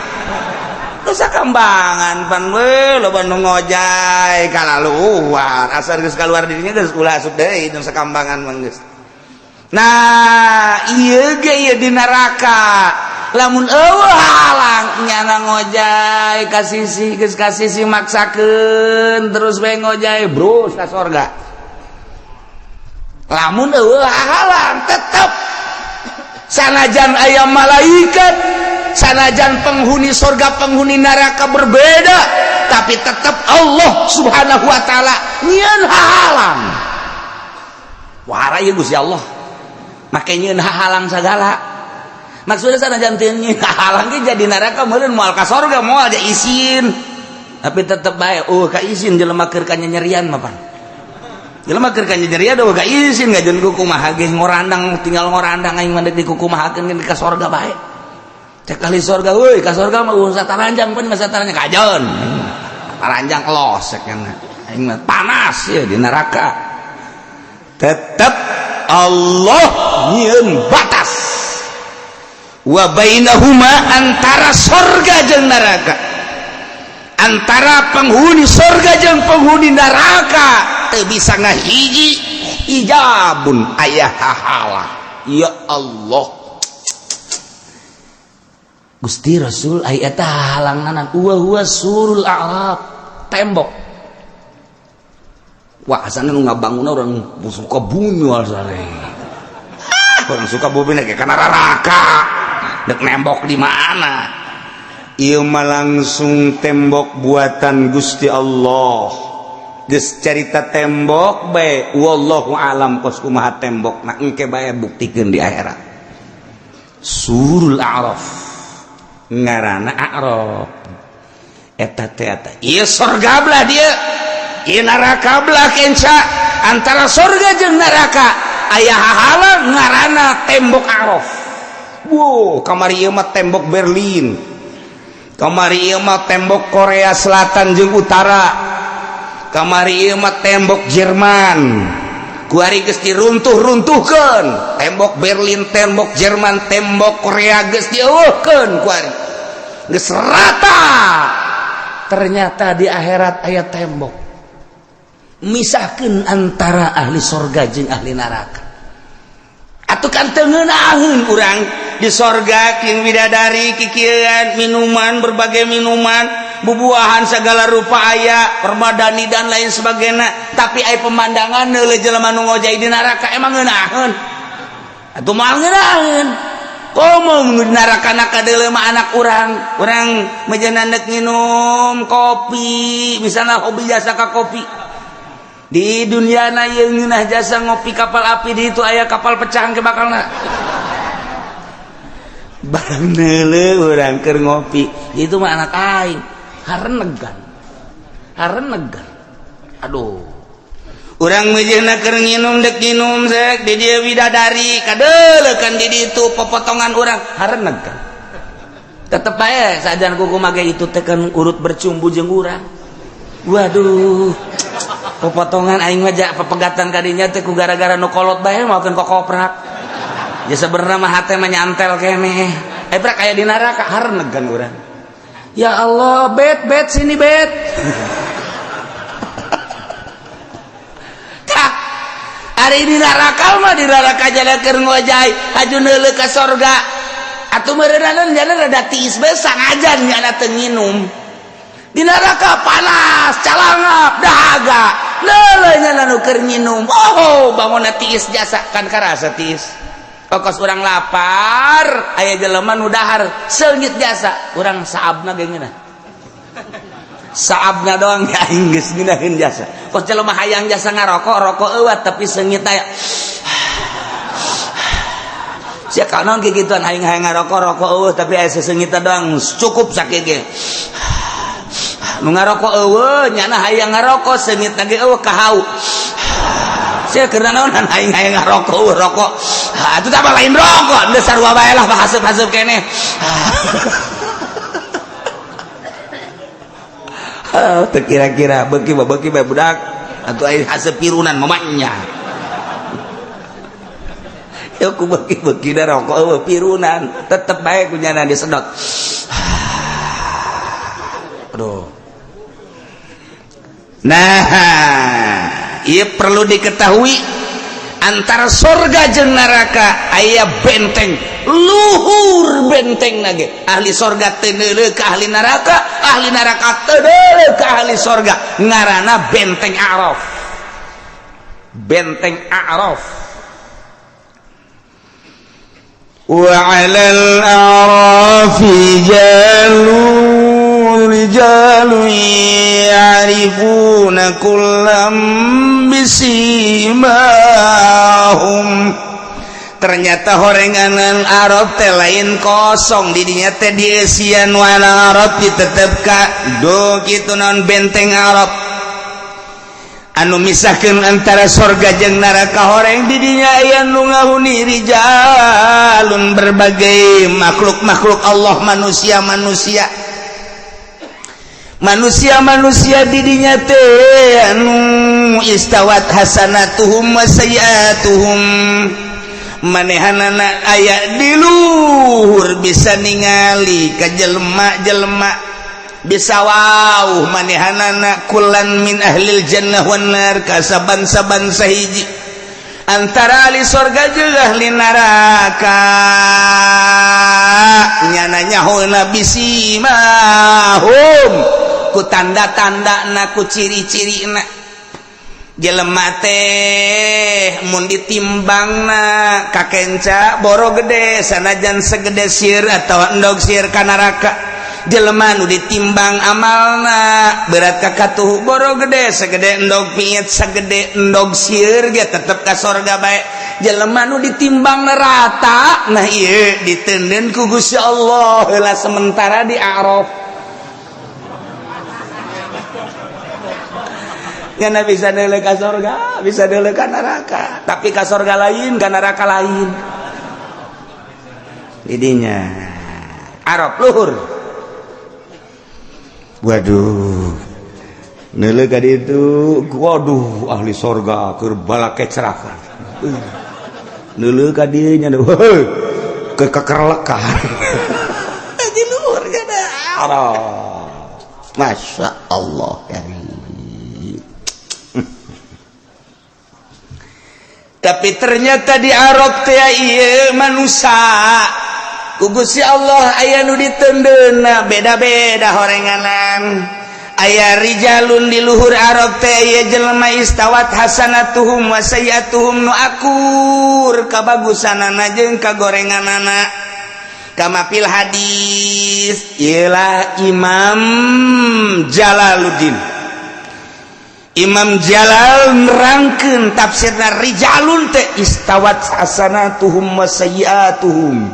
Nusa Kambangan pan we loba nu ngojay kalaluar, asal geus kaluar dirinya geus ulah asup deui Nusa Kambangan mah geus. Nah, ieu ge ieu di neraka lamun eueuh halang nyana ngojay ka sisi, geus ka sisi maksakeun terus we ngojay bros ka sorga. Lamun eueuh halang tetep sanajan aya malaikat, sanajan penghuni sorga penghuni neraka berbeda, tapi tetap Allah Subhanahu wa taala nyieun halang. Wara ieu Gusti Allah make nyieun halang sagala. Maksudnya sanajan teu nyieun halang ge jadi neraka meureun moal ka sorga, moal aja isin, tapi tetep bae oh ka isin jelema keur kanyanyerian mah pan. Jelema keur kanyanyerian oh ka isin ngajeun ku kumaha ge ngorandang, tinggal ngorandang aing mah deuk dikukumahakeun ka sorga bae. Cek ahli sorga, woi ka sorga mah usah taranjang pun masa taranjang kajon. Taranjang los cek aing mah panas ya di neraka. Tetep Allah nyieun batas wa bainahuma antara sorga jeung neraka. Antara penghuni surga jeung penghuni neraka teu bisa ngahiji, hijabun, aya hahalang. Ya Allah, Gusti Rasul, aya eta halanganan wa huwa surul a'raf, tembok. Wah, asana nu ngabangun orang suka bumi, asale orang suka bumi ge kana neraka, dek nembok di mana? Ieu mah langsung tembok buatan Gusti Allah. Geus carita tembok bae, wallahu alam kos kumaha tembok. Nah, engke bae buktikeun di akhirat. Surul a'raf, ngaranna a'raf eta teh, eta ieu sorga belah dia, ieu neraka belah kenca. Antara sorga jeung neraka aya hahalang ngaranna tembok a'raf. Wow, kamari ieu mah tembok Berlin, kamari ieu mah tembok Korea Selatan jeung Utara, kamari ieu mah tembok Jerman. Kuari geus diruntuh-runtuhkeun tembok Berlin, tembok Jerman, tembok Korea geus dieuweuhkeun, kuari geus rata. Ternyata di akhirat aya tembok misahkeun antara ahli sorga jeung ahli neraka. Atuh kan teu ngeunaheun urang Di sorga king bidadari kikieuan, minuman, berbagai minuman, bubuahan segala rupa aya, permadani dan lain sebagainya, tapi aya pemandangan neuleuh jelema nu ngojay di neraka, emang ngeunaheun? Atuh moal ngeunaheun. Komo nu di neraka na kadeuleu mah anak urang. Urang mejeuna nek nginum kopi misalnya, hobi jasa ka kopi di dunia na ieu ngeunah jasa ngopi kapal api, di itu aya kapal pecah ke bakalna. Barang neuleuh urang keur ngopi itu mah anak aing harenegan, harenegan, aduh. Urang mejeuna keur nginum, dek nginum sek di dieu bidadari, kadeuleu kan di ditu popotongan urang, harenegan. Tetep bae sajan kuku mage itu teh kan urut bercumbu jeung urang. Waduh, popotongan aing mah ja pepegatan kadinya teh ku gara-gara nu kolot bae maokeun kokoprak. Ya sebenarnya mah hate mah nyantel keneh. Eh, prak aya di neraka, harenegan urang. Ya Allah, bet, bet, sini bet. Tah, ari di neraka mah, di neraka jala keur ngojay haju neuleuh ka sorga. Atuh meureunana jana rada tiis bae, sangajan nyana teu nginum. Di neraka panas, calangap, dahaga. Neuleuh nyana nu keur nginum. Oh, bangunna tiis jasa kan, karasa tiis. Kokos urang lapar, aya jelema nu dahar seungit jasa, urang saabna ge ngeunah. Saabna doang ya aing geus ngeunaheun jasa. Kos jelema hayang jasa ngarokok, rokok euweuh tapi seungit aya. Sia kanaon kikituan, aing hayang ngarokok, rokok euweuh tapi aya seseungitna doang cukup sakieu ge. Nu ngarokok euweuh, nyana hayang ngarokok, seungitna ge euweuh, kahau. Sia keur naonan aing hayang ngarokok euweuh rokok. Ha, atuh tah lain rokok, geus sarua bae lah, haseup-haseup keneh. Teu kira-kira beuki mah beuki bae budak, atuh aing haseup pirunan mamanya. Ya ku beuki-beuki da rokok euweuh pirunan, tetep bae ku nyana disedot. Aduh. Nah, ieu perlu diketahui, antara sorga jeung neraka aya benteng luhur, benteng nage ahli sorga teu neuleuh ka ahli neraka, ahli neraka teu neuleuh ka ahli sorga, ngaranna benteng A'raf, benteng A'raf. Wa 'alal a'rafi rijalun ya'rifuna kullam bisimahum. Ternyata horenganan Arab teh lain kosong, didinya teh dieusian wana Arab ditetep ka do kitu naon benteng Arab anu misahkeun antara sorga jeung neraka. Horeng didinya aya nu ngahuni rijalun, berbagai makhluk-makhluk Allah, manusia-manusia, manusia-manusia didinya teh anu istawat hasanatuhum wa sayiatuhum, manehanana aya di luhur bisa ningali ka jelema-jelema. Bisa wau manehanana kullan min ahlil jannah wan nar ka saban-saban sahiji antara ahli sorga jeung ahli neraka nyana nyahona bisimahum ku tanda-tandana ku ciri-cirina. Jelema teh mun ditimbangna kakenca boro gede sanajan segede sir atawa endog sir ka neraka. Jelema nu ditimbang amalna berat ka katuhu boro gede segede endog piit segede endog sieur ge tetep ka sorga bae. Jelema nu ditimbang rata nah ieu diteundeun ku Gusti Allah heula sementara di A'raf. Ngana bisa deuleu ka sorga, bisa deuleu ka neraka, tapi ka sorga lain, ka neraka lain. Didinya Arab luhur. Waduh, neuleuh ka ditu, waduh ahli sorga keur balakecrakan. Neuleuh ka dieu nya ke kekerlekan. Di luhur kana Arab. Masya Allah karim. Tapi ternyata di Arab teh ieu manusia ku Gusti Allah aya nu ditendeuna beda-beda horenganan. Aya rijalun di luhur Arab teh ieu jelema istawat hasanatuhum wa sayyiatuhum nu akur kabagusanana jeung kagorenganana. Kama fil hadis ieulah Imam Jalaluddin. Imam Jalal nerangkeun tafsirna rijalun teh istawat hasanatuhum wa sayyiatuhum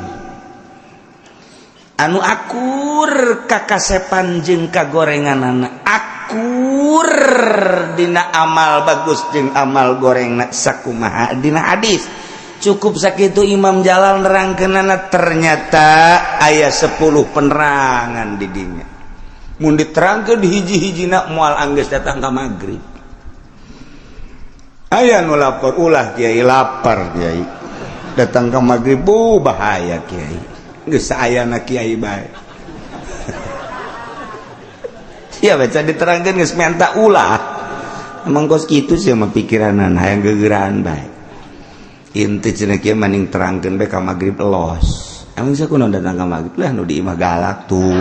anu akur kakasepan jeung kagorenganana, akur dina amal bagus jeung amal gorengna sakumaha dina hadis. Cukup sakitu Imam Jalal nerangkeunana, ternyata aya 10 penerangan di dinya. Mun diterangkeun hiji-hijina moal anggeus datang ka magrib. Aya nu lapor, ulah kiai lapar kiai. Datang ka magrib bu bahaya kiai. Geus saayana kiai bae. Sia baca diterangkeun geus menta ulah. Emang kos kitu sia mah pikiranan hayang gegeraan bae. Inti cenah kieu maning terangkeun bae ka magrib los. Emang sia kunaon datang ka magrib lah nu di imah galak tuh.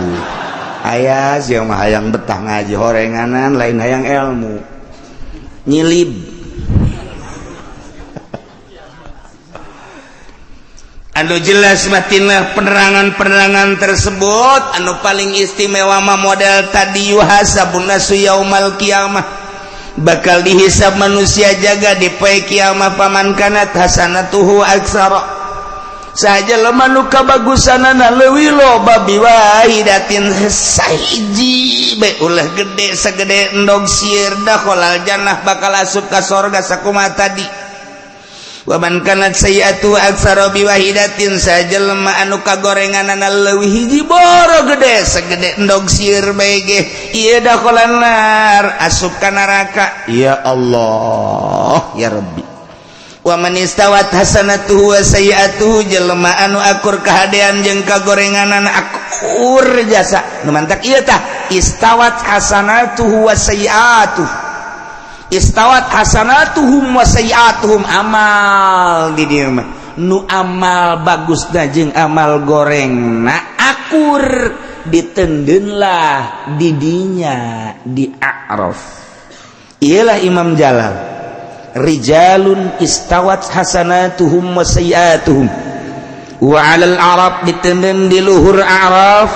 Aya sia mah hayang betah ngaji horenganan lain hayang ilmu. Nyilib. Anu jelas matinah penerangan-penerangan tersebut anu paling istimewa mah model tadi yuhasabun nasu yaumal qiyamah bakal dihisab manusia jaga di poe kiamah paman kanat hasanatuhu aksara saja lemah nu kabagusanana leuwih loba biwahidatin sahiji bae ulah gede sagede endog sieur dakhalal jannah bakal asup ka sorga sakumaha tadi. Waman kanat sayyi'atu aktsara biwahidatin sajelema anu kagorenganana leuwih hiji boro gede segede endog sieur bae ge ieu dakhalan nar asup ka neraka. Ya Allah ya Rabbi. Wa man istawat hasanatuhu wa sayyi'atuhu jelema anu akur kahadean jeung kagorenganana akur jasa nu mantak ieu tah istawat hasanatuhu wa sayyi'atuhu istawat hasanatuhum wa sayyi'atuhum amal di dieu mah nu amal bagusna jeung amal gorengna akur ditendeunlah di dinya di A'raf. Iyalah Imam Jalal rijalun istawat hasanatuhum wa sayyi'atuhum wa 'alal arab ditendeun di luhur A'raf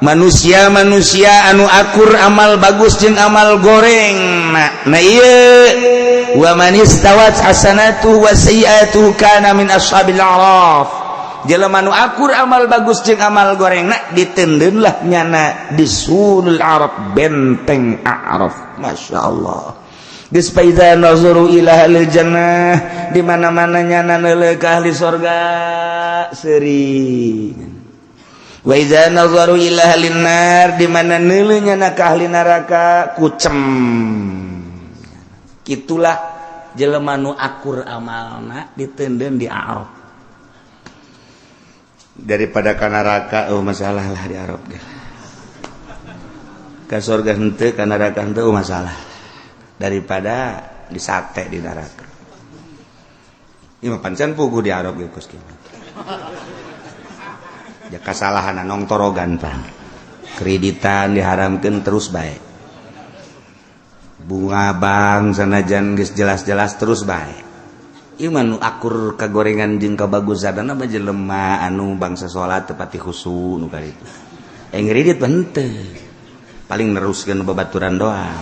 manusia-manusia anu akur amal bagus jeung amal goreng. Nah ieu wa man istawat hasanatuhu wa sayyi'atuhu kana min ashabil a'raf jelema nu akur amal bagus jeung amal goreng nah ditendeunlah nyana di sulul arab benteng A'raf. Masya Allah. Geus faida nazaru ila ahlil jannah di mana-mana nyana neuleuh ka ahli sorga seuri. Wa iza nazaru ila ahlin nar di mana neuleuh nyana ka ahli neraka kucem. Kitulah jelema nu akur amalna ditendeun di A'raf. Daripada ka neraka oh masalah lah di Arab ge. Ka surga henteu, ka neraka henteu masalah. Daripada disate di neraka. Ieu mah pancen puguh di Arab ge kos kieu. Ya kasalahan nongtorogan pan. Kreditan diharamkeun terus bae. Bunga bank sanajan geus jelas-jelas terus bae. Ieu mah nu akur kagorengan jeung kabagusanana mah jelema anu bangsa salat tepati khusu nu karitu. Ngredit mah henteu. Paling neruskeun babaturan doang.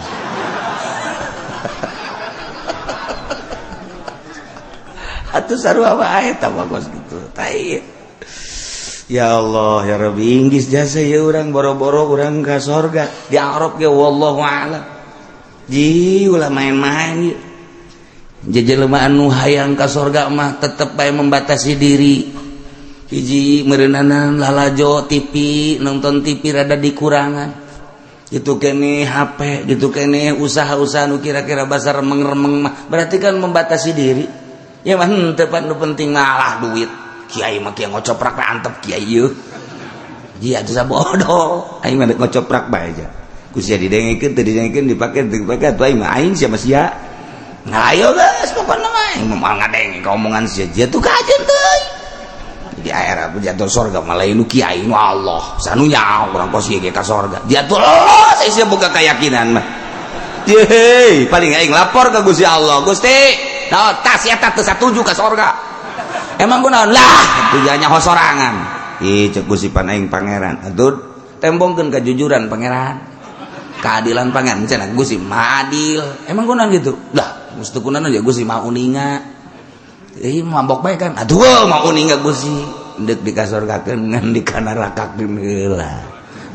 Atuh sarua wae eta mah kos kitu. Tai. Ya Allah ya Rabbi, inggis jasa ya urang boro-boro urang ka sorga di Arab ge wallahu a'lam. Ji ulah main-main ieu. Jelema anu hayang ka sorga mah tetep bae membatasi diri. Hiji meureunana lalajo TV, nonton TV rada dikurangan. Gitu kene HP, gitu kene usaha-usaha nu kira-kira basar remeng-remeng mah berarti kan membatasi diri. Ya mah henteu pan nu penting malah duit. Kiai mah kieu ngocoprak antep kiai ieu. Ji atuh sabodo. Aing mah ngocoprak bae aja. Ku sia didengekeun teu didengekeun dipake teu dipake atuh aing mah aing sia mah sia. Ngayo geus pokona mah aing mah ngadenge ka omongan sia. Jia tuh kajen teuing. Di air aku jatuh sorga malah nu kiai nu Allah sanunya urang kos ieu ge ka sorga jatuh Allah saya boga keyakinan mah. Yeay, paling aing lapor ke Gusti Allah, Gusti naon tas eta teu satuju ka sorga, emang kunaon lah tujuannya hosorangan. Ih cek Gusti pan aing pangeran atuh tembongkeun kejujuran pangeran, keadilan pangeran cenah Gusti mah adil, emang kunaon gitu lah mesti kunaon ya Gusti mah uninga. Ih mabok bae kan. Aduh mau uninga Gusti deuk dikasorgakeun ngan dikanarakakeun heula.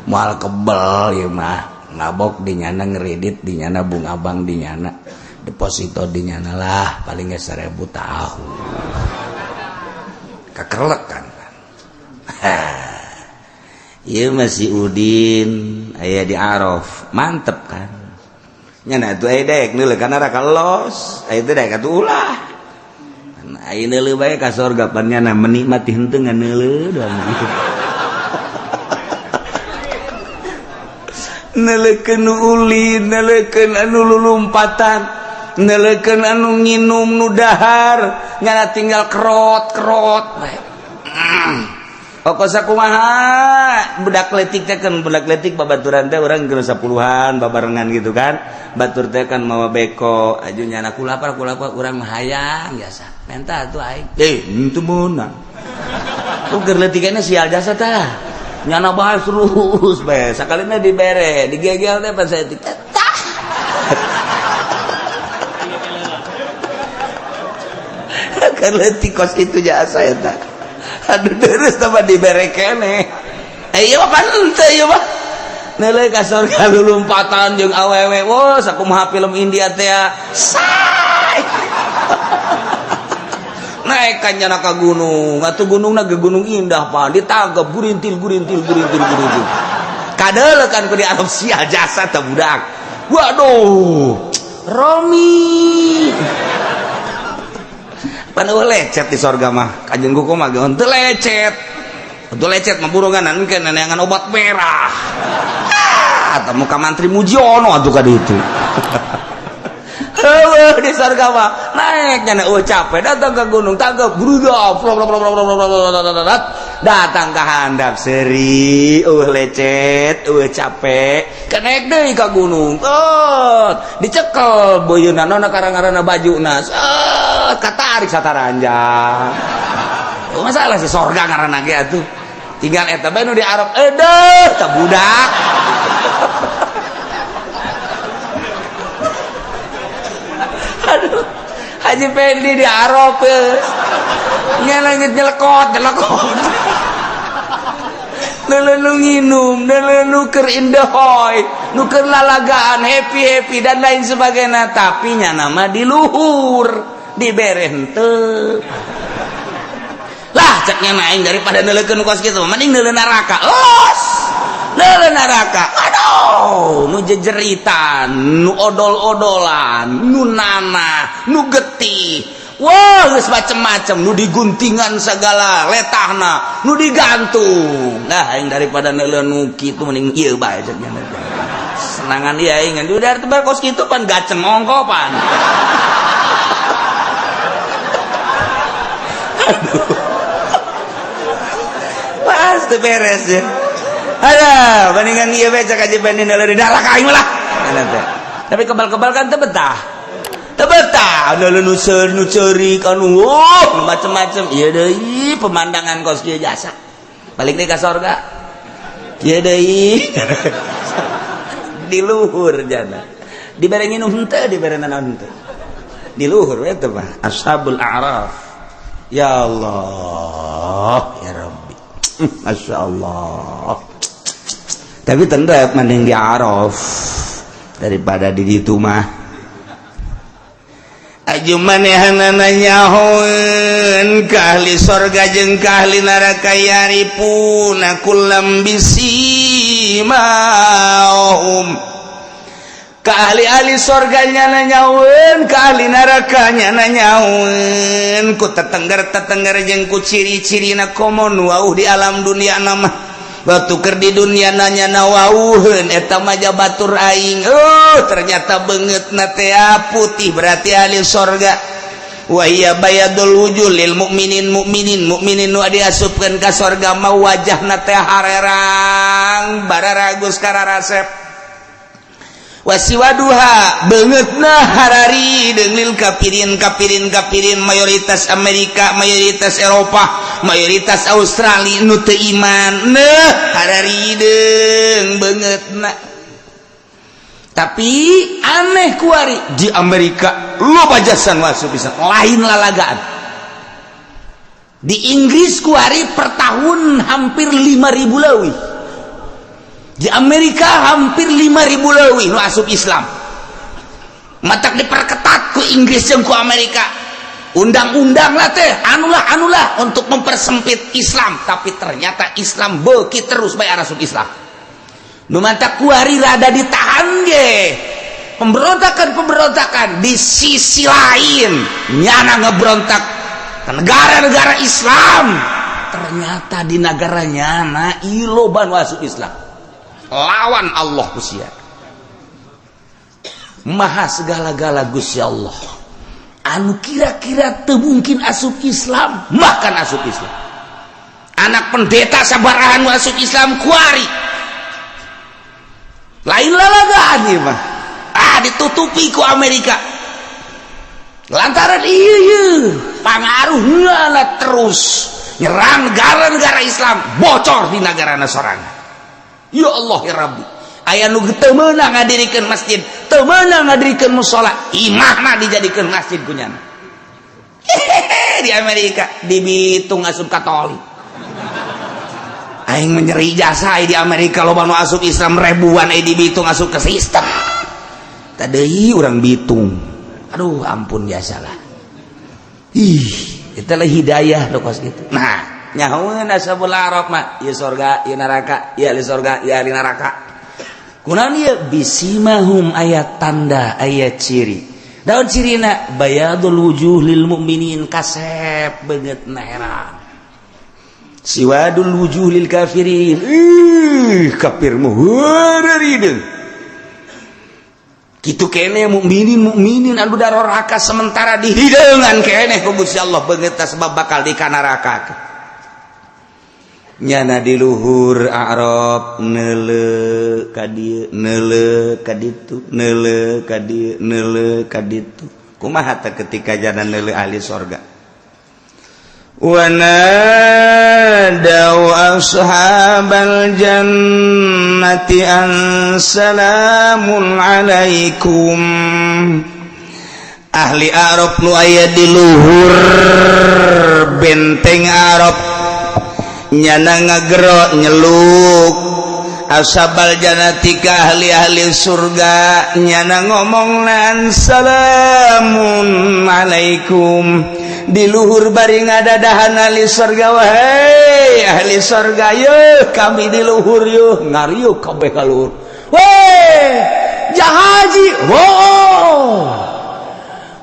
Moal kebel ieu mah. Mabok di nyana, ngredit di nyana, bunga bank di nyana, deposito di nyana lah paling ge 1000 tahun. Kakerlek kan. Ieu mah si Udin aya di Araf, mantep kan. Nyana atuh aya dek neuleuh ka neraka los, aya teh dek atuh ulah. Ayo neuleuh bae ka sorga pan nyana menikmati henteu ngan neuleuh doang gitu. Neuleukeun nu ulin, neuleukeun anu lulumpatan, neuleukeun anu nginum nu dahar, nyana tinggal kerot-kerot bae. Pokok sakumaha budak letik teh kan budak letik babaturan teh urang geus 10-an babarengan gitu kan. Batur teh kan mawa beko, aju nyana kulapar kulapar urang mah hayang jasa. Menta atuh aing. Eh, henteu meunang. Tuh keur leutikana sial jasa tah. Nyana bae terus bae. Sakalina dibere, digegel teh pan saeutik teh. Tah. Keur leutik kos kitu jasa eta. Aduh terus tambah dibere kene. Eh ieu mah pan henteu ieu mah. Neuleuh ka sorga lulumpatan jeung awewe. Wah, sakumaha film India teh. Say. Naik kan nyana ka gunung. Atuh gunungna ge gunung indah pan. Ditangkep gurintil gurintil gurintil gurintil. Kadeuleuh kan ku di Arab sia jasa teh budak. Waduh. Romi. Pan eueuh lecet di sorga mah. Kanjeng kuku mah ge henteu lecet. Henteu lecet mah burungan engke neneangan obat merah. Ah, teh muka mantri Mujiono atuh ka ditu. Heueuh di sorga mah naik nyana eueuh capek datang ke gunung tangkep bruda datang ka handap seuri eueuh lecet eueuh capek kenaik deui ka gunung dicekel beuyeuna nona karang-karana bajuna set katarik sataranjang. Masalah si sorga ngaranna ge atuh tinggal eta bae nu di Arab edeuh tah budak. Aduh, Haji Pendi di Arab nyelengit nyelekot nyelekot neuleuh nginum neuleuh nu keur indahoy nu keur lalagaan happy happy dan lain sebagainya, tapi nyana mah di luhur dibere henteu lah cek nyana aing daripada neuleukeun kos kitu mending neuleuh neraka los neuleuh neraka. Aduh, nu jejeritan, nu odol-odolan, nu nanah, nu getih. Wah, geus macem-macem, nu diguntingan segala letahna, nu digantung. Nah, aing daripada neuleuh nu kitu mending ieu bae cek nyana. Kesenangan dia aing udah tebal kos kitu pan gaceng ongko pan. Aduh. Pasti beres ya. Ada bandingan ieu bae cek aja banding dari dalak aing lah. Tapi kebal-kebal kan teu betah. Teu betah, anu nu ceurik anu macem-macem. Ieu deui pemandangan kos kieu jasa. Balik deui ka sorga. Ieu deui. Di luhur jana. Dibere nginum henteu, dibere naon henteu. Di luhur we teh mah Ashabul A'raf. Ya Allah, ya Rabbi. Masya Allah. Tapi tetap mending di Araf daripada di ditu mah. Aju manehanana nyahoeun ka ahli sorga jeung ka ahli neraka yarifuna kullam bisimahum. Ka ahli-ahli sorga nyana nyahoeun, ka ahli neraka nyana nyahoeun ku tetengger-tetengger jeung ku ciri-cirina komo nu wauh di alam dunia nama. Batu keur di dunia nanya nawauheun eta mah batur aing. Oh, ternyata beungeutna teh putih berarti ahli sorga. Wa hiya bayadul wujuh lil mukminin mukminin mukminin nu diasupkeun ka sorga mah wajahna teh harerang bararagus kararasep. Wasiwaduha beungeutna harari deung lil kafirin kafirin kafirin mayoritas Amerika, mayoritas Eropa, mayoritas Australia nu teu iman neh harari deung beungeutna. Tapi aneh kuari di Amerika loba jasa nu asup bisa lain lalagaan. Di Inggris kuari per tahun hampir 5.000 leuwih. Di Amerika hampir 5.000 leuwih nu asup Islam. Matak diperketat ku Inggris jeung ku Amerika. Undang-undang lah teh, anulah anulah untuk mempersempit Islam, tapi ternyata Islam beuki terus bae asup Islam. Nu mantak kuari rada ditahan ge. Pemberontakan-pemberontakan di sisi lain nyana ngebrontak ke negara-negara Islam. Ternyata di negara nyana loba nu asup Islam. Lawan Allah Gusti. Maha segala-gala Gusti Allah. Anu kira-kira teu mungkin asup Islam, bahkan asup Islam. Anak pendeta sabarahan asup Islam kuari. Lain lalagaan ieu mah. Ah, ditutupi ku Amerika. Lantaran ieu pangaruhna terus nyerang negara-negara Islam, bocor di negara sorangan. Ya Allah ya Rabbi. Aya nu teu meunang ngadirikeun masjid, teu meunang ngadirikeun musala, imahna dijadikeun masjid ku nyana. Di Amerika di Bitung asup Katolik. Aing menyeri jasa di Amerika loba nu asup Islam ribuan, di Bitung asup ke sistem. Tadi urang Bitung. Aduh ampun jasalah. Ih, itulah hidayah nu kos kitu. Nah, nyahoeun Ashabul A'raf mah, ieu sorga, ieu neraka, ieu ahli sorga, ieu ahli neraka. Kunaon ieu bisimahum aya tanda, aya ciri. Daun cirina bayadul wujuh lil mukminin kasep beungeutna herang. Siwadul wujuh lil kafirin. Ih, kafir mah heureurideung. Kitu keneh mukminin mukminin anu daroraka sementara dihideungan keneh ku Gusti Allah beungeutna sebab bakal dikanaraka. Nyana di luhur A'raf neule ka dieu, neule ka ditu, neule ka dieu, neule ka ditu. Kumaha teh ketika jana neule ahli sorga? Wa nadau ashabal jannati an salamun alaikum. Ahli A'raf nu aya di luhur benteng A'raf nyana ngagero nyeluk ashabal jannati ka ahli-ahli surga, nyana ngomong nan salamun alaikum. Di luhur bari ngadadahan ahli surga, wahai ahli surga, yeuh kami di luhur yeuh ngariuh kabeh ka luhur. Weh jahaji oh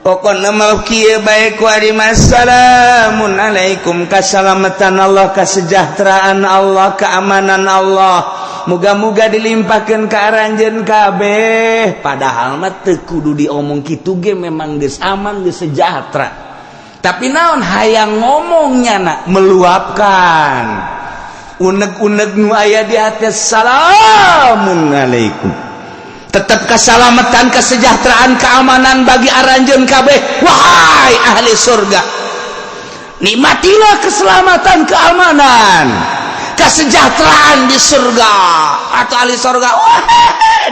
pokokna mah kieu bae ku ari salamun alaikum, kasalamatan Allah, kesejahteraan Allah, keamanan Allah. Muga-muga dilimpahkeun ka aranjeun kabeh. Padahal mah teu kudu diomong kitu ge, memang geus aman, geus sejahtera. Tapi naon, hayang ngomongnya nak meluapkan unek-unek nu aya di hati. Salamun alaikum, tetap keselamatan, kesejahteraan, keamanan bagi aranjeun kabeh. Wahai ahli surga, nikmatilah keselamatan, keamanan, kesejahteraan di surga. Atau ahli surga, wah,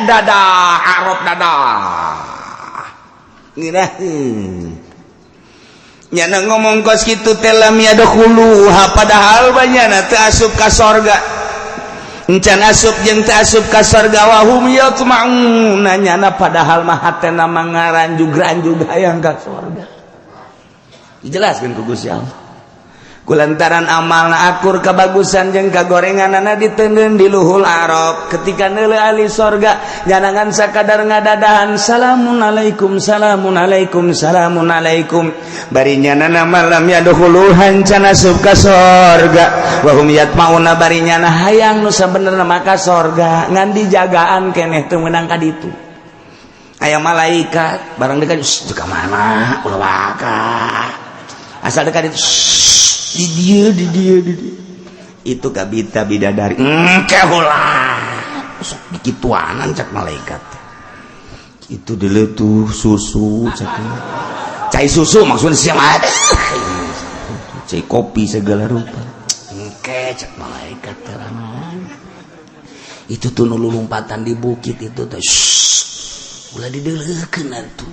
dadah Arab, dadah. Ngeunaheun nyana ngomong kos kitu teh. Lam yadkhuluha, padahal banyana teu asup ka sorga, encan asup jeung teu asup ka sorga. Wahum yatma'un, nyana padahal mah hatena mah ngaranjug-ranjug hayang ka sorga. Dijelaskeun ku Gusti Allah, kulantaran amalna akur, kebagusan jeung kagorenganana diteundeun di luhul Arab. Ketika neuleuh ahli sorga, jangan sakadar ngadadahan, salamun alaikum, salamun alaikum, salamun alaikum. Bari nyana mah lam yadkhuluha, can asup ka sorga. Wahum yatmauna, bari nyana hayang nu sabenerna mah ka sorga, ngan dijagaan keneh, teu meunang ka ditu. Aya malaikat barang dekat ka mana, ulah waka, asal dekat itu di dia, di dia, di dia itu kabita bidadari engke ulah sok kituanan, cak malaikat. Itu dulu tuh susu, cak cai susu, maksudnya siapa ada cai kopi segala rupa. Engke, cak malaikat, terangan itu tuh nu lompatan di bukit itu tuh ulah dideleukeun atuh.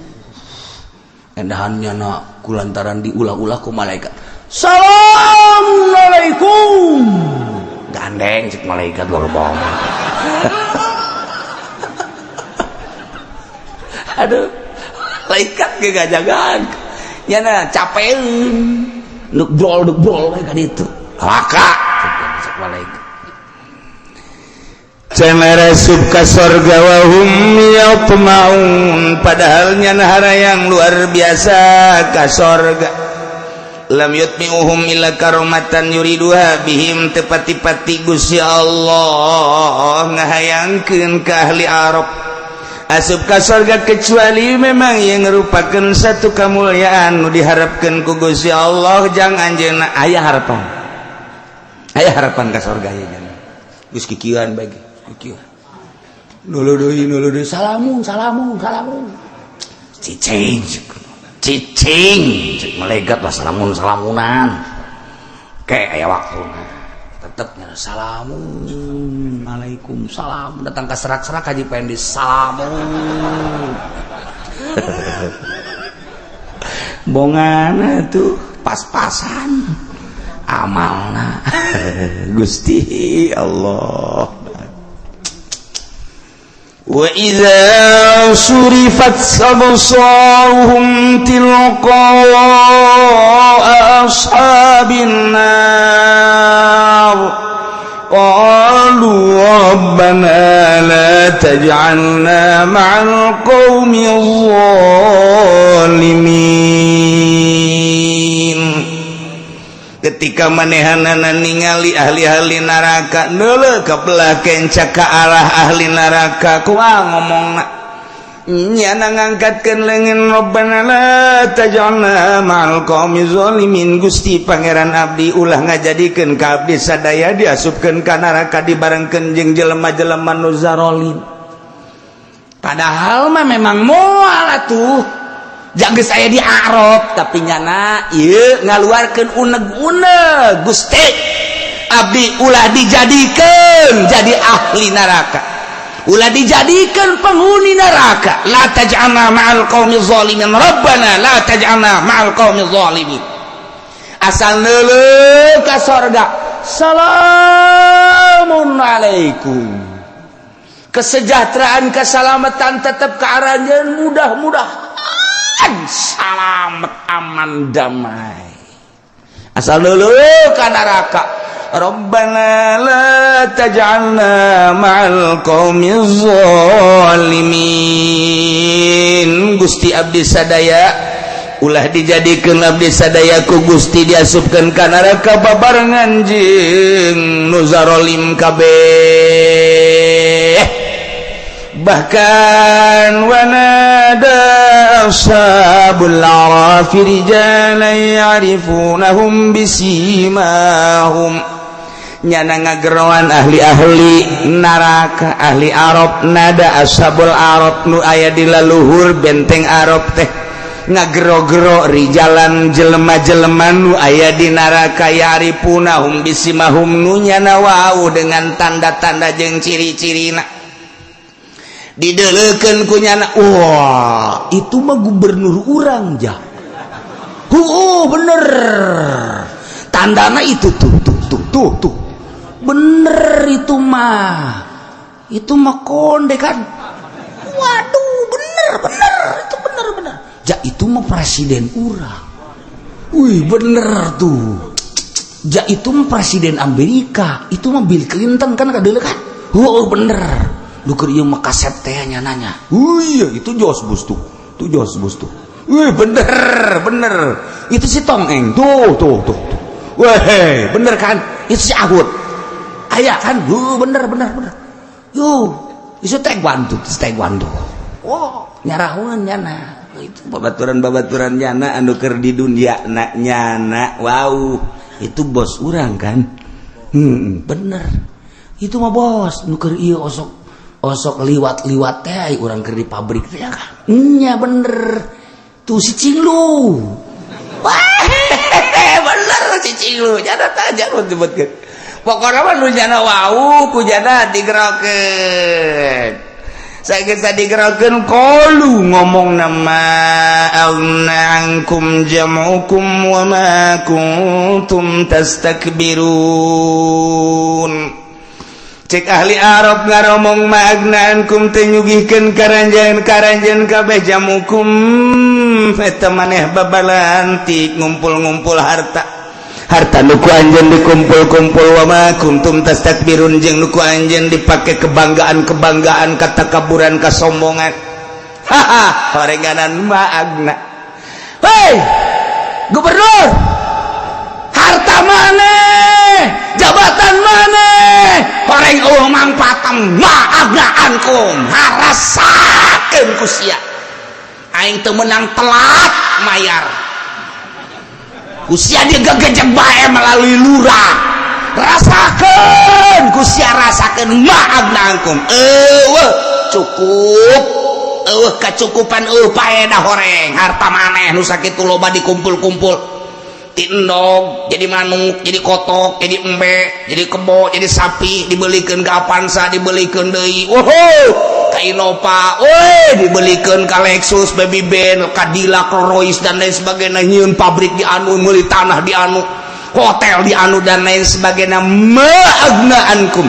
Endahannya nak kulantaran diulah-ulah ku malaikat, assalamualaikum, gandeng, cek malaikat, luar bawah. Aduh, malaikat ge gajagaan nya na capeun, nuk brol, nuk brol kan itu laka, cek malaikat. Can asup ka sorga. Wahum yatma'un, padahal nyana harayang luar biasa ka sorga. Lam yutmi'uhum illa karomatan yuriduha bihim, tepati-pati Gusti Allah ngahayangkeun ka ahli Arab asup ka sorga kecuali memang yang merupakan satu kemuliaan nu diharapkan ku Gusti Allah jang anjeunna. Aya harapan, aya harapan ka sorga ya jangan geus kikieuan bae, kikieuan nulu deui, nulu deui, salamun, salamun, salamun, cicing cicing, cek malaikat lah. Salamun salamunan kayak aya waktu tetepnya salamun alaikum, salam datang ke serak-serak Haji Pendi, salamun bongana tuh pas-pasan amalna. Gusti Allah. وإذا صرفت أبصارهم تلقاء أصحاب النار قالوا ربنا لا تجعلنا مع القوم الظالمين. Ketika manehanana ningali ahli-ahli neraka, neuleuh ka belah kenca ka arah ahli neraka, kumaha ngomongna? Nyana ngangkatkeun leungeun, Rabbana la taj'alna ma'al qaumi zalimin. Gusti Pangeran abdi, ulah ngajadikeun ka abdi sadaya diasupkeun ka neraka dibarengkeun jeung jelema-jelema nu zarolim. Padahal mah memang moal atuh jaga saya di Arab, tapi nyana ieu ngaluarkeun uneg-uneg, Gusti abdi, ulah dijadikan jadi ahli neraka, ulah dijadikan penghuni neraka. La taj'alna ma'al qaumi zalimin, rabbana la taj'alna ma'al qaumi zalimin. Asal neuleuh ka sorga, salamun alaikum, kesejahteraan, keselamatan tetap ke arahnya, mudah-mudahan salamet, aman, damai. Asal dulu ka neraka, Rabbana la taj'alna ma'al qaumiz zalimin. Gusti abdi sadaya, Ulah dijadikeun abdi sadaya ku Gusti diasupkeun ka neraka babarengan jeung nu zarolim kabeh. Bahkan wanada ashabul a'rafi rijalan ya'rifunahum bisimahum, nyana ngageroan ahli-ahli neraka, ahli Arab. Nada ashabul Arab, nu aya di laluhur benteng Arab teh ngagero-gero, rijalan, jelema-jelema nu aya di neraka, ya'rifunahum bisimahum, nu nyana wau dengan tanda-tanda jeung ciri-cirina. Dideleukeun ku nyana, "Wah, itu mah gubernur urang ja." "Oh, bener, tandana itu tuh tuh tuh tuh tuh, bener itu mah, itu mah konde kan. Waduh, bener bener itu, bener bener ja, itu mah presiden urang. Wih, bener tuh ja, itu mah presiden Amerika, itu mah Bill Clinton kan, kadele kan. Oh, bener. Lu keur ieu mah kasep teh nyananya. Oh iya, itu Jos Bus tuh, tuh Jos Bus tuh. Wih, bener bener, itu si Tongeng tuh tuh tuh tuh. Weh, bener kan, itu si Ahud aya kan. Bener bener bener. Yuh, itu taekwondo, taekwondo. Wow, nyarahuan nyana itu babaturan babaturan nyana anu keur di dunia na nyana wow, itu bos urang kan. Bener itu mah bos nu keur ieu, osok osok liwat-liwat teh urang keur di pabrik teh kan. Nya, bener tuh si Cinglu. Wah, bener si Cinglu nyana tah, jangan disebutkeun. Pokoknya mah nu nyana wau ku nyana digerokeun. Saya geus digerokeun, qalu, ngomong nama, aghna ankum jam'ukum wa ma kuntum tastakbirun. Cek ahli Arab ngaromong, ma aghna ankum, teu nyugihkeun karanjeun karanjeun kabeh, jam'ukum, eta maneh babalantik ngumpul-ngumpul harta, harta nu ku anjeun dikumpul-kumpul, wa ma kuntum tastakbirun, jeung nu ku anjeun dipake kebanggaan-kebanggaan, katakaburan, kasombongan. Haha, horenganan ma aghna. Hei gubernur, harta maneh, jabatan maneh, horeng eueuh mangfaatna. Ma aghna ankum, harasakeun ku sia, aing teu meunang telat mayar ku sia, digegejek bae melalui lurah. Rasakeun ku sia, rasakeun. Ma aghna ankum, eueuh cukup, eueuh kacukupan, eueuh paedah. Horeng harta maneh nu sakitu loba dikumpul-kumpul, ti endog jadi manuk, jadi kotok, jadi embe, jadi kebo, jadi sapi, dibelikan ke Avanza, dibelikan deui, wow, ka Innova, woi, dibelikan ka Lexus, Baby Benz, Cadillac, Rolls, dan lain sebagainya. Nyieun pabrik di anu, meuli tanah di anu, hotel di anu, dan lain sebagainya. Ma aghna ankum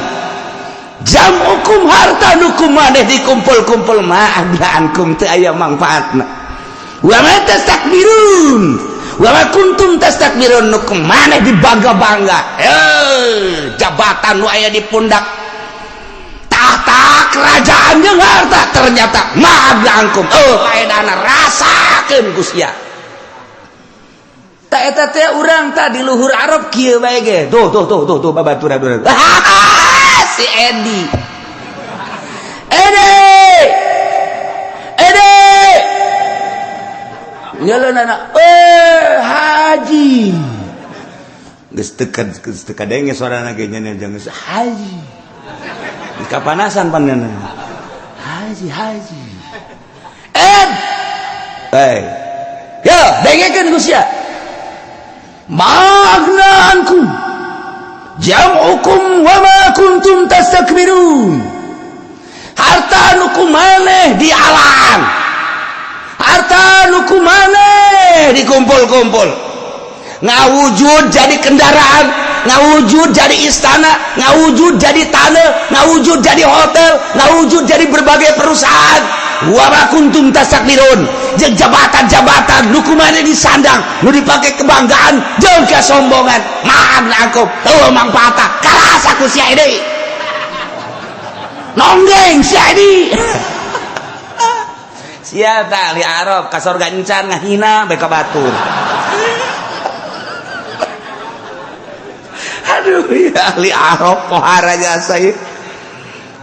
jam'ukum, harta nu ku maneh dikumpul-kumpul, ma aghna ankum, teu aya mangfaatna, wa ma tastakbirun, wa ma kuntum tastakbirun, nu maneh dibangga-bangga, eh, jabatan nu aya di pundak, tahta kerajaan jeung harta, ternyata ma aghna ankum, oh, paedana. Rasakeun ku sia. Tak eta teh urang tah di luhur Arab kieu bae ge. Tuh tuh tuh tuh tuh, babaturan urang si Edi. Edi, Edi. Nyelenana, eh, haji. Geus teu geus teu kadenge suarana ge nya, jangan haji. Kapanasan panena. Haji, haji. Ed. Eh. Ya, dengekeun ku sia. Ma aghna ankum jam'ukum wa ma kuntum tastakbirun. Harta nu ku maneh dialang, harta nu ku maneh dikumpul-kumpul, ngawujud jadi kendaraan, ngawujud jadi istana, ngawujud jadi tanah, ngawujud jadi hotel, ngawujud jadi berbagai perusahaan, wa ma kuntum tastakbirun, jeung jabatan-jabatan nu ku maneh disandang, nu dipake kebanggaan jeung kesombongan, ma aghna ankum, eueuh mangfaatna. Karasa ku sia ini, nonggeng sia ini. Sia tah ahli Arab ka sorga encan ngahina bae ka batur. Aduh ya ahli Arab pohara jasa ieu.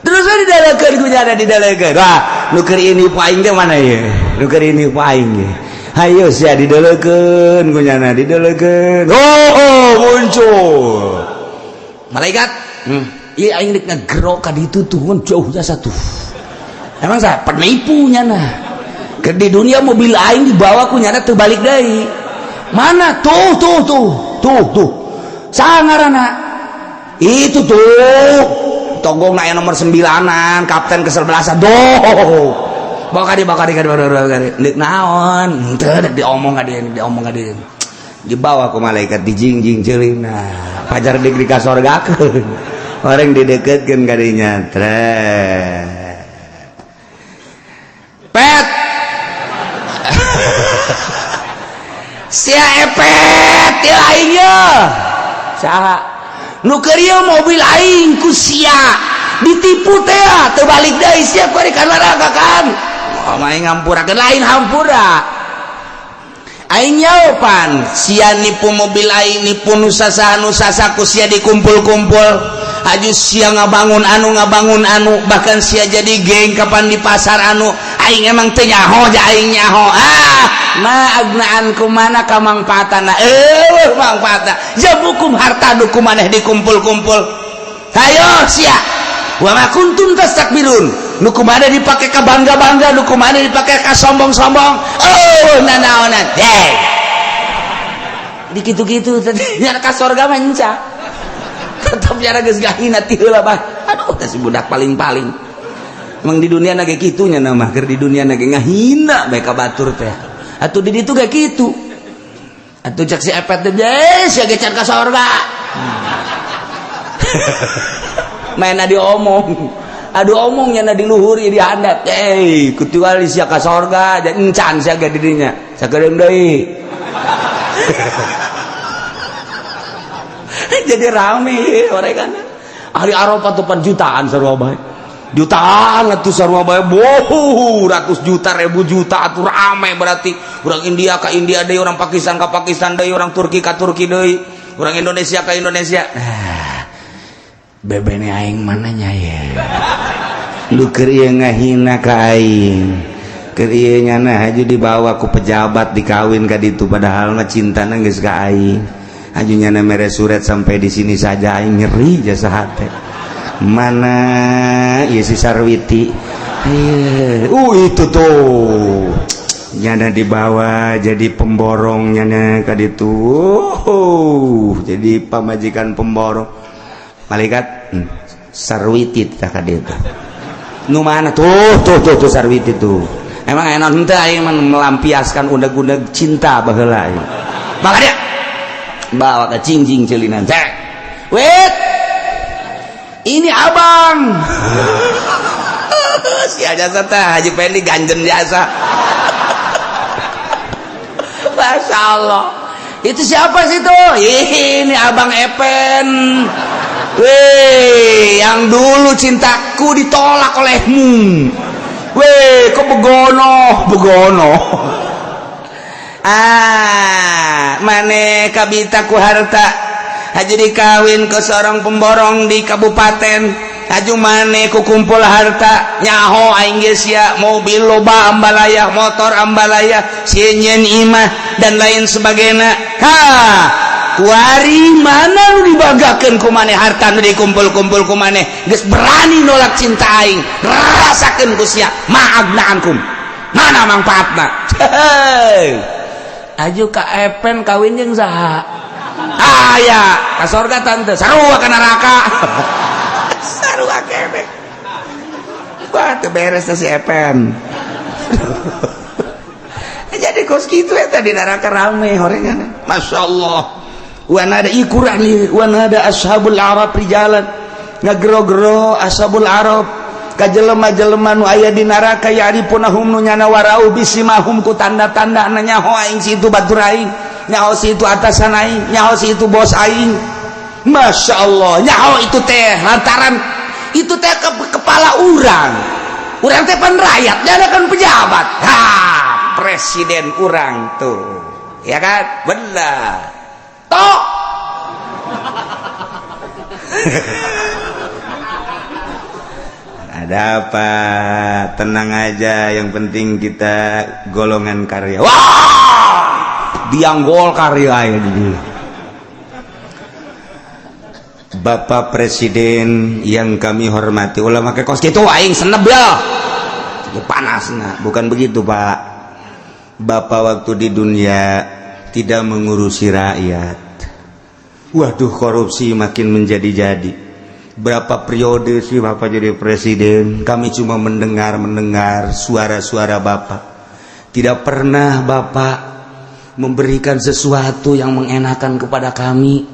Terus didalekeun ku nyana didalekeun. Wah, nu keur ini ku aing teh mana ieu? Nu keur ini ku aing ge. Hayo sia didalekeun ku nyana didalekeun. Oh, muncul. Malaikat. Ieu aing rek ngagero ka ditu tuh ngan jauh jasa tuh. Emang saya penipu nyana. Ke di dunia mobil aing dibawa ku nyana teu balik deui. Mana tuh tuh tuh tuh tuh. Sangarana. Itu tuh. Tonggong aya nomor 9-an, kapten ke-11-an. Doh. Bawa ka bawa ka bawa ka deuk naon? Henteu dek diomong ka dieu, diomong ka dieu. Dibawa ku malaikat dijingjing ceulina. Pajar dik dikasorgakeun. Orang dideketkeun ka dinya. Trek. Pet. Sia epet ieu aing ye. Saha? Nu keur ieu mobil aing ku sia ditipu teh teu balik deui sia ku ka neraka kan. Oh, aing ngampurakeun lain hampura. Aing nyaopan sia nipu mobil aing nipu nu sasaha nu sasa ku sia dikumpul-kumpul. Aju sia ngabangun anu bahkan sia jadi geng kapan di pasar anu aing emang teu nyaho ja aing nyaho. Ah, ma agnaan kumana kamangpaatana eueuh mangpaatna jabukum harta nu kumaneh dikumpul-kumpul. Hayo sia wa ma kuntum tastakbirun nu kumaneh dipake ka bangga-bangga nu kumaneh dipake ka sombong-sombong. Oh, nanaonan. Hey. Di kitu-kitu teh nya ka sorga mah enca. Tetep nyara geus gahina ti heula bah. Aduh teh si budak paling-paling. Emang di dunia na ge kitu nya mah keur di dunia na ge ngahina bae ka batur teh. Atuh di ditu ge kitu. Atuh cek si epet teh sia ge can ka sorga. Maena diomong. Aduh omong nya di luhur di handap. Eh, kecuali sia ka sorga dan encan sia ge di dinya. Sakedeung deui. Jadi rame orang kan. Ahli Arafah tuh pan jutaan sarua bae. Jutaan atuh sarua bae. Boh, ratus juta, ribu juta atuh rame berarti. Orang India ka India deui, orang Pakistan ka Pakistan deui, orang Turki ka Turki deui, orang Indonesia ka Indonesia. Nah, bebene aing mana nya ye? Lu keur ieu ngahina ka aing. Keur ieu nyana haju dibawa ku pejabat dikawin ka ditu padahal mah cintana geus ka aing. Haju nyana mere surat sampai di sini saja aing nyeri jasa hate. Mana ieu si Sarwiti? Itu tuh. Nyana dibawa jadi pemborong nyana ka ditu. Jadi pamajikan pemborong. Malaikat Sarwiti tah ka ditu. Nu mana tuh tuh tuh tuh Sarwiti tuh. Emang enak henteu aing mah melampiaskan undeg-undeg cinta baheula aing. Maka dia bawa ke cingjing celinan. Cek. Wait. Ini abang. Si jasa teh Haji Pendi ganjen jasa. Masya Allah. Itu siapa sih tuh? Ini abang Epen. Weh, yang dulu cintaku ditolak olehmu. Weh, kok begono, begono. Ah, mane kabita ku harta. Haji dikawin ke seorang pemborong di kabupaten. Haju mane ku kumpul harta. Nyaho aing geus sia mobil loba ambalaya, motor ambalaya, sieun imah dan lain sebagainya. Ha, kuari mana nu dibanggakeun ku maneh harta nu dikumpul-kumpul ku maneh geus berani nolak cinta aing. Rasakeun ku sia ma'agnaankum. Mana manfaatna? Hei. Aju ka Epen kawin jeung saha? Aya ka sorga tante sarua ka neraka. Sarua keneh. Wah teu beres si Epen. Jadi kos kitu eta di neraka rame horengan. Masya Allah. Wan ada ikurang wan ada ashabul arab rijalan ngagero-gero ashabul arab ka jelema-jelema nu aya di neraka ya'rifunahum nu nyana warau bisimahum ku tanda-tanda nyaho aing si itu batur aing, nyaho si itu atasan aing, nyaho si itu bos aing. Masya Allah, nyaho itu teh lantaran itu teh ke kepala urang. Urang teh pan rakyat, kan pejabat. Ha, presiden urang tuh, ya kan? Benar toh. Ada apa? Tenang aja, yang penting kita golongan karya. Wah, biang Golkar ya ini. Bapak Presiden yang kami hormati, ulah make kos kitu, aing seneb ya. Panas nah. Bukan begitu, Pak. Bapak waktu di dunia tidak mengurusi rakyat. Waduh, korupsi makin menjadi-jadi. Berapa periode sih Bapak jadi presiden, kami cuma mendengar-mendengar suara-suara Bapak. Tidak pernah Bapak memberikan sesuatu yang mengenakan kepada kami.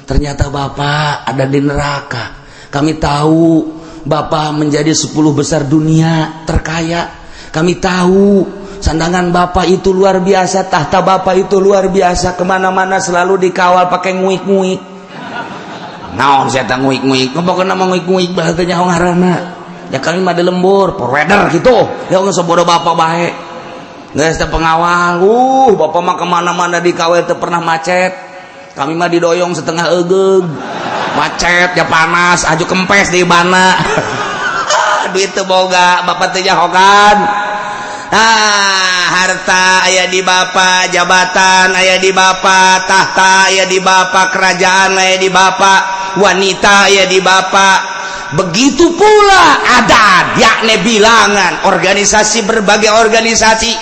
Ternyata Bapak ada di neraka. Kami tahu Bapak menjadi 10 besar dunia terkaya. Kami tahu sandangan Bapak itu luar biasa, tahta Bapak itu luar biasa, kemana-mana selalu dikawal pakai nguik-nguik. Naon saya tak nguik-nguik, pokoknya nama nguik-nguik bahasanya ngaranna. Ya kami mah di lembur, provider gitu. Ya nggak sebodoh Bapak baik. Nggak ada pengawal, Bapak mah kemana-mana dikawal teu pernah macet. Kami mah didoyong setengah egeg. Macet ya panas, aju kempes di bana. Duit teu boga, Bapak teu nyahokan. Ah, harta aya di Bapak, jabatan aya di Bapak, tahta aya di Bapak, kerajaan aya di Bapak, wanita aya di Bapak. Begitu pula adat, yakni bilangan organisasi, berbagai organisasi,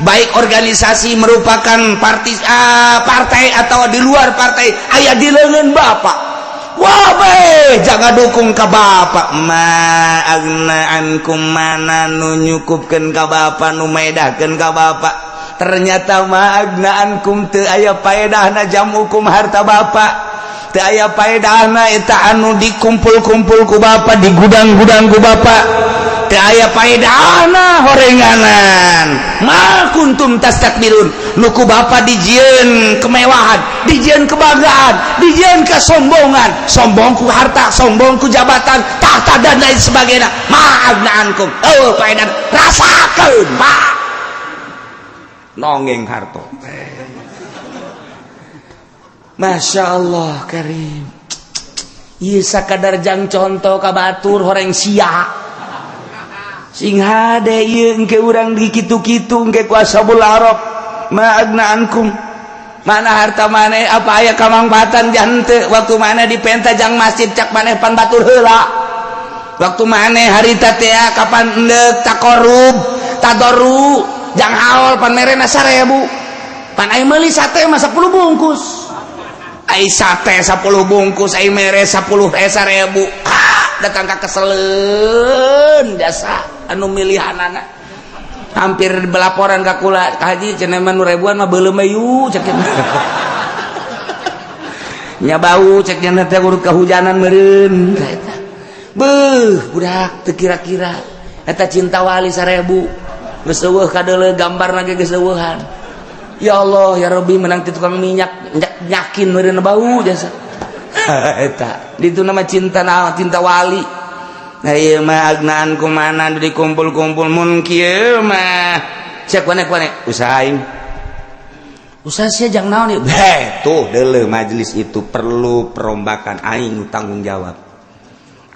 baik organisasi merupakan partai atau di luar partai, aya di leungeun Bapak. Wah, jangan dukung ke Bapak. Ma agna ankum, mana nu nyukupkeun ka Bapak, nu maedahkeun ka Bapak. Ternyata ma agna ankum, teu aya paedahna jamukum harta Bapak, teu aya paedahna eta anu dikumpul-kumpul ku Bapak, di gudang-gudang ku Bapak, teu aya paedahna horenganan. Ma kuntum tastakbirun, nu ku Bapak dijieun kemewahan, dijieun kebanggaan, dijieun kesombongan, sombong ku harta, sombong ku jabatan, tahta, dan lain sebagainya. Ma agna ankum, oh paedan rasakeun, Pak. Nongeng harto. Masya Allah Karim. Ieu sakadar jang contoh ka batur horeng sia. Sing hade ieu engke urang di kitu-kitu engke ku ashabul arab. Ma agna ankum. Mana harta maneh, apa aya kamangfaatan jante waktu mana dipenta jang masjid, cak maneh pan batur heula. Waktu maneh harita teh kapan endek takorub tadoru jang haul pan merena 1000. Pan aing meuli sate mah 10 bungkus. Ai sate 10 bungkus ai mere 10 1000. Ah, datang ka keseleun jasa anu milihanana. Hampir belaporan ka kula, ka haji cenah mah nu ribuan mah beuleum yu cek nya, bau cek nya teh urut kehujanan meureun eta. Beuh, budak teu kira-kira eta cinta wali 1000 geus eueuh kadeuleu gambarna ge geus eueuhan. Ya Allah ya Rabbi, menang ti tukang minyak nyakin meureun bau jasa. Eta ditu nama cinta naon, cinta wali. Nah, ieu mah agnaan kumana dikumpul-kumpul mun kieu mah cek kone-kone usaha aing. Usaha sia jang naon ieu? Heh, tuh deuleu majelis itu perlu perombakan, aing tanggung jawab.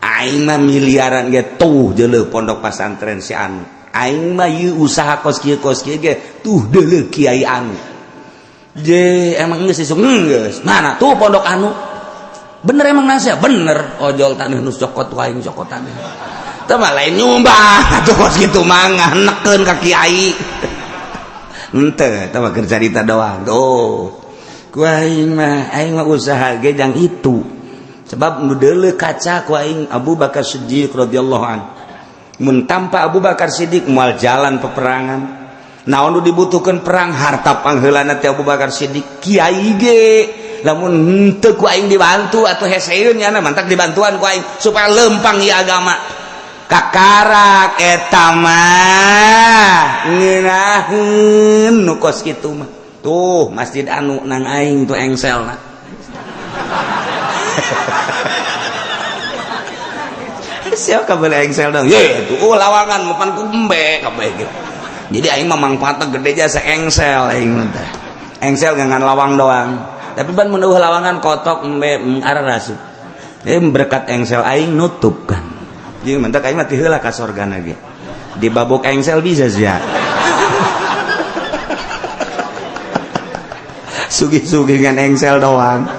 Aing mah miliaran ge, tuh deuleu pondok pesantren si anu. Aing mah ieu usaha kos kieu kos kieu ge, tuh deuleu kiai anu. Je emang geus isuk geus. Mana tuh pondok anu? Bener emang nasihat? Bener. Ojol tanah nu cokot wae cokot tanah. Teu mah lain nyumbang atuh kos kitu mah nganekeun ka kiai. Henteu, eta mah keur carita doang. Tuh. Ku aing mah usaha ge jang itu. Sebab nu deuleu kaca ku aing Abu Bakar Siddiq radhiyallahu an. Mun tanpa Abu Bakar Siddiq moal jalan peperangan. Naon nu dibutuhkeun perang, harta pangheulana teh Abu Bakar Siddiq. Kiai ge lamun henteu ku aing dibantu atuh heseun nya, mantak dibantuan ku aing supaya lempang ieu agama. Kakarak eta mah ngeunaheun nu kos kitu mah. Tuh masjid anu nang aing tuh engselna. Siapa kabeh engsel dong? Ye, tuh oh, lawangan mapan ku embe kabeh gitu. Jadi aing mah mangfaatna gede jasa engsel aing mah teh. Engsel ngan lawang doang. Tapi ban mun eueuh lawangan kotok embe arah rasup. Berkat engsel aing nutup kan. Jadi mentak aing mah ti heula ka sorgana ge. Di babuk engsel bisa sih ya. Sugih-sugih ngan engsel doang.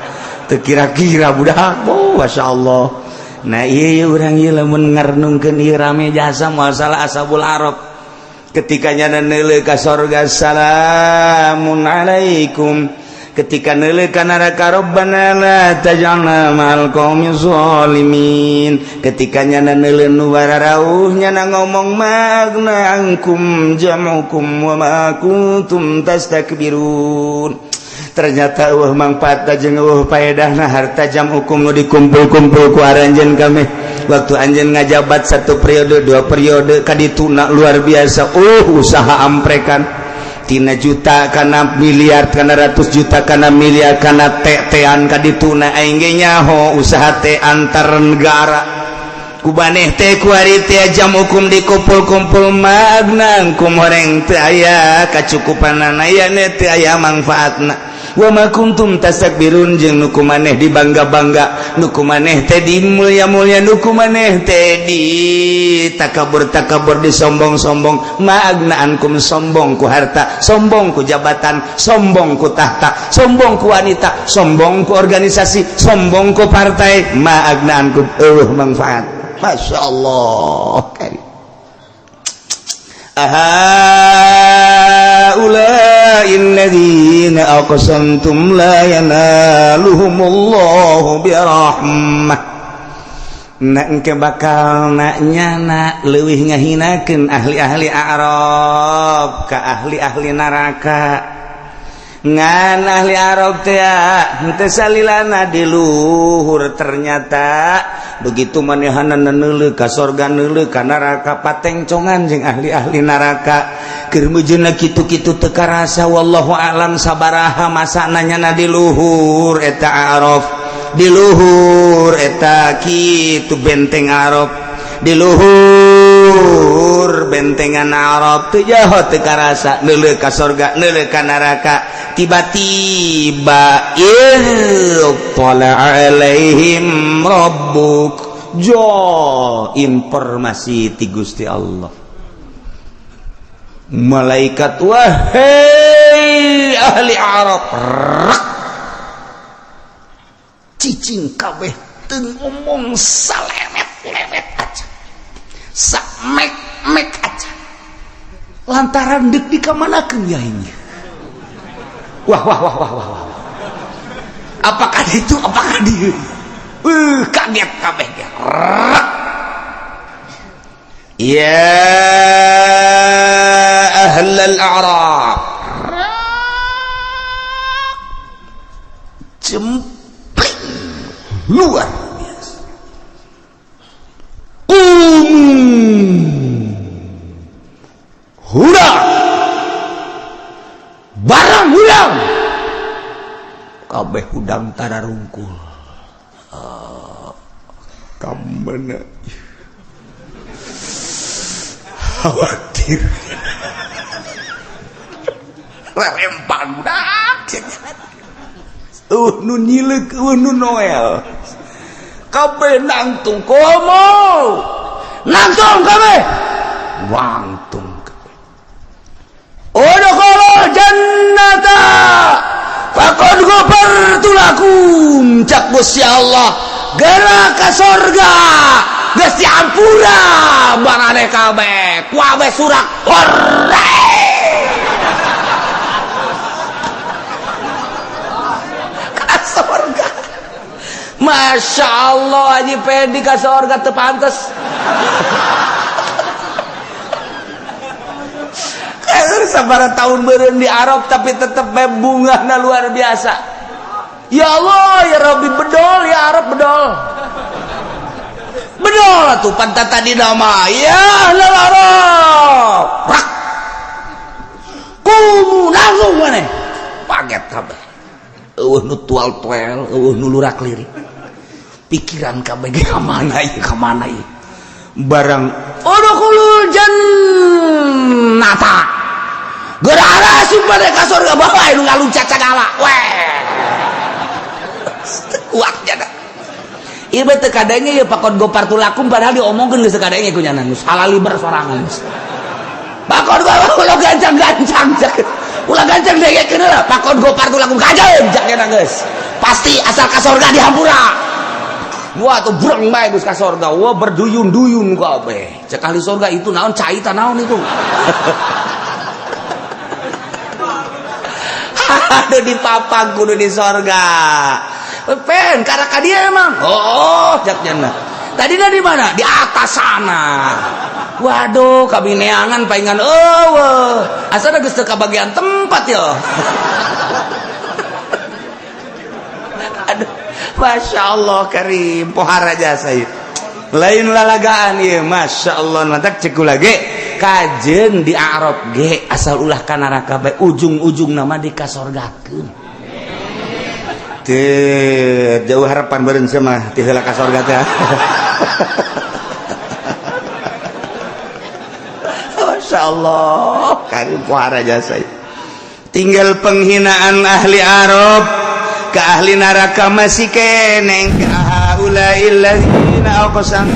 Teu kira-kira budak. Oh, Masya Allah. Nah iya urang ieu lamun ngarenungkeun ieu rame jasa masalah Ashabul Arab. Ketika nyana neuleuh ka sorga salamun alaikum, ketika neuleuh ka neraka rabbana la taj'alna ma'al qaumi zalimin, ketika nyana neuleuh nu bararauh nyana ngomong magna angkum jam'ukum wa ma kuntum tastakbirun. Ternyata eueuh mangfaatna jeung eueuh paedahna harta jam'ukum nu dikumpul-kumpul ku aranjeun kami waktu anjeun ngajabat satu periode dua periode kadituna luar biasa. Usaha amprekan tina juta kana miliar kana ratus juta kana miliar kana tean kadituna aing ge nyaho usaha teh antar negara ku baneh teh ku ari teh jam'ukum dikumpul-kumpul magnangkum horeng teu aya kacukupanana aya teu aya mangfaatna. Wa ma kuntum tastakbirun jeung nu ku maneh dibangga-bangga, nu ku maneh teh dimulia-mulia, nu ku maneh teh di takabur-takabur disombong-sombong. Ma'agnaankum sombong ku harta, sombong ku jabatan, sombong ku tahta, sombong ku wanita, sombong ku organisasi, sombong ku partai. Ma'agnaankum eueuh manfaat. Masya Allah. Ahaula'il ladzina aqsamtum la yanaluhumullahu birahmah. Nak engke bakal nak nyana leuwih ngahinakeun ahli-ahli Arab ka ahli-ahli neraka. Ngan ahli Arab teh henteu salilana di luhur, ternyata begitu manehanna neuleuh ka sorga neuleuh ka neraka patengcongan jeung ahli-ahli neraka keur meujeuhna kitu-kitu teu karasa. Wallahu alam sabaraha masana nyana di luhur eta Arab, di luhur eta kitu benteng Arab, di luhur bentengan Arab teu jaho teu karasa neuleuh ka sorga neuleuh ka neraka. Tiba-tiba ittala alaihim rabbuk, jo informasi ti Gusti Allah malaikat, wahai ahli Arab, rak cicing kabeh teu ngomong salemet-lemet aja samek-mek aja lantaran deuk dikamanakeun ya ini. Wah wah wah wah wah wah, apakah itu apakah dia kaget kabeh ya ahlal a'rab jempling luar biasa. Hudang barang hudang kabeh hudang tararungkul. Kamana khawatir lempang budak nu nyileuk nu Noel kabeh nangtung komo nangtung kabeh wangtung kabeh. Udkhulul jannata faqad ghafartu lakum, cak Gusti Allah geura ka sorga geus diampura barane kabeh kuabeh surak hore ka sorga. Masya Allah Haji Pendi ka sorga teu pantes. Sabaraha tahun beureum di Arab tapi tetep bae bungahna luar biasa. Ya Allah ya Rabbi bedol ya Arab bedol. Bedol atuh pantat tadi nama ya ahlal Arab. Rak. Kumu langsung maneh. Paget kabeh. Eueuh nu tual-tuel, eueuh nu lurak lirik. Pikiran kabeh ge ka mana ieu, ka mana ieu. Barang udkhulul jannata, geura asup pada ka surga, bawa nu ngaluncat sagala weh, kuat jana. Ieu teu kadenge ya faqad ghafartu lakum, padahal diomongkeun geus teu kadenge ku nyana, geus halaliber sorangan. Faqad ulah gancang-gancang, ulah gancang, dengekeun heula. Faqad ghafartu lakum, kajeun jak nyana, geus pasti asal ka surga dihampura. Wah, tuh breng bae geus ka surga. Wah, berduyun-duyun kabeh. Cek ahli surga, itu naon cai ta, naon itu? Aduh, dipapang kudu di sorga. Pen karena ka dia emang. Oh, jak nyana. Tadi di mana? Di atas sana. Waduh, kami neangan paingan eueuh. Asa geus teu kabagian tempat ya. Aduh, Masya Allah karim, pohara jasa ieu. Lain lalagaan ieu, Masya Allah, mantak cek lagi kajen di Arab ge asal ulah ka neraka bae, ujung-ujung nama di kasorgakeun. Teu jauh harapan beureun mah ti heula ka sorga teh. Masya Allah karim, pohara jasa ieu. Tinggal penghinaan ahli Arab ke ahli neraka masih keneng, haulail ladzina aqsam.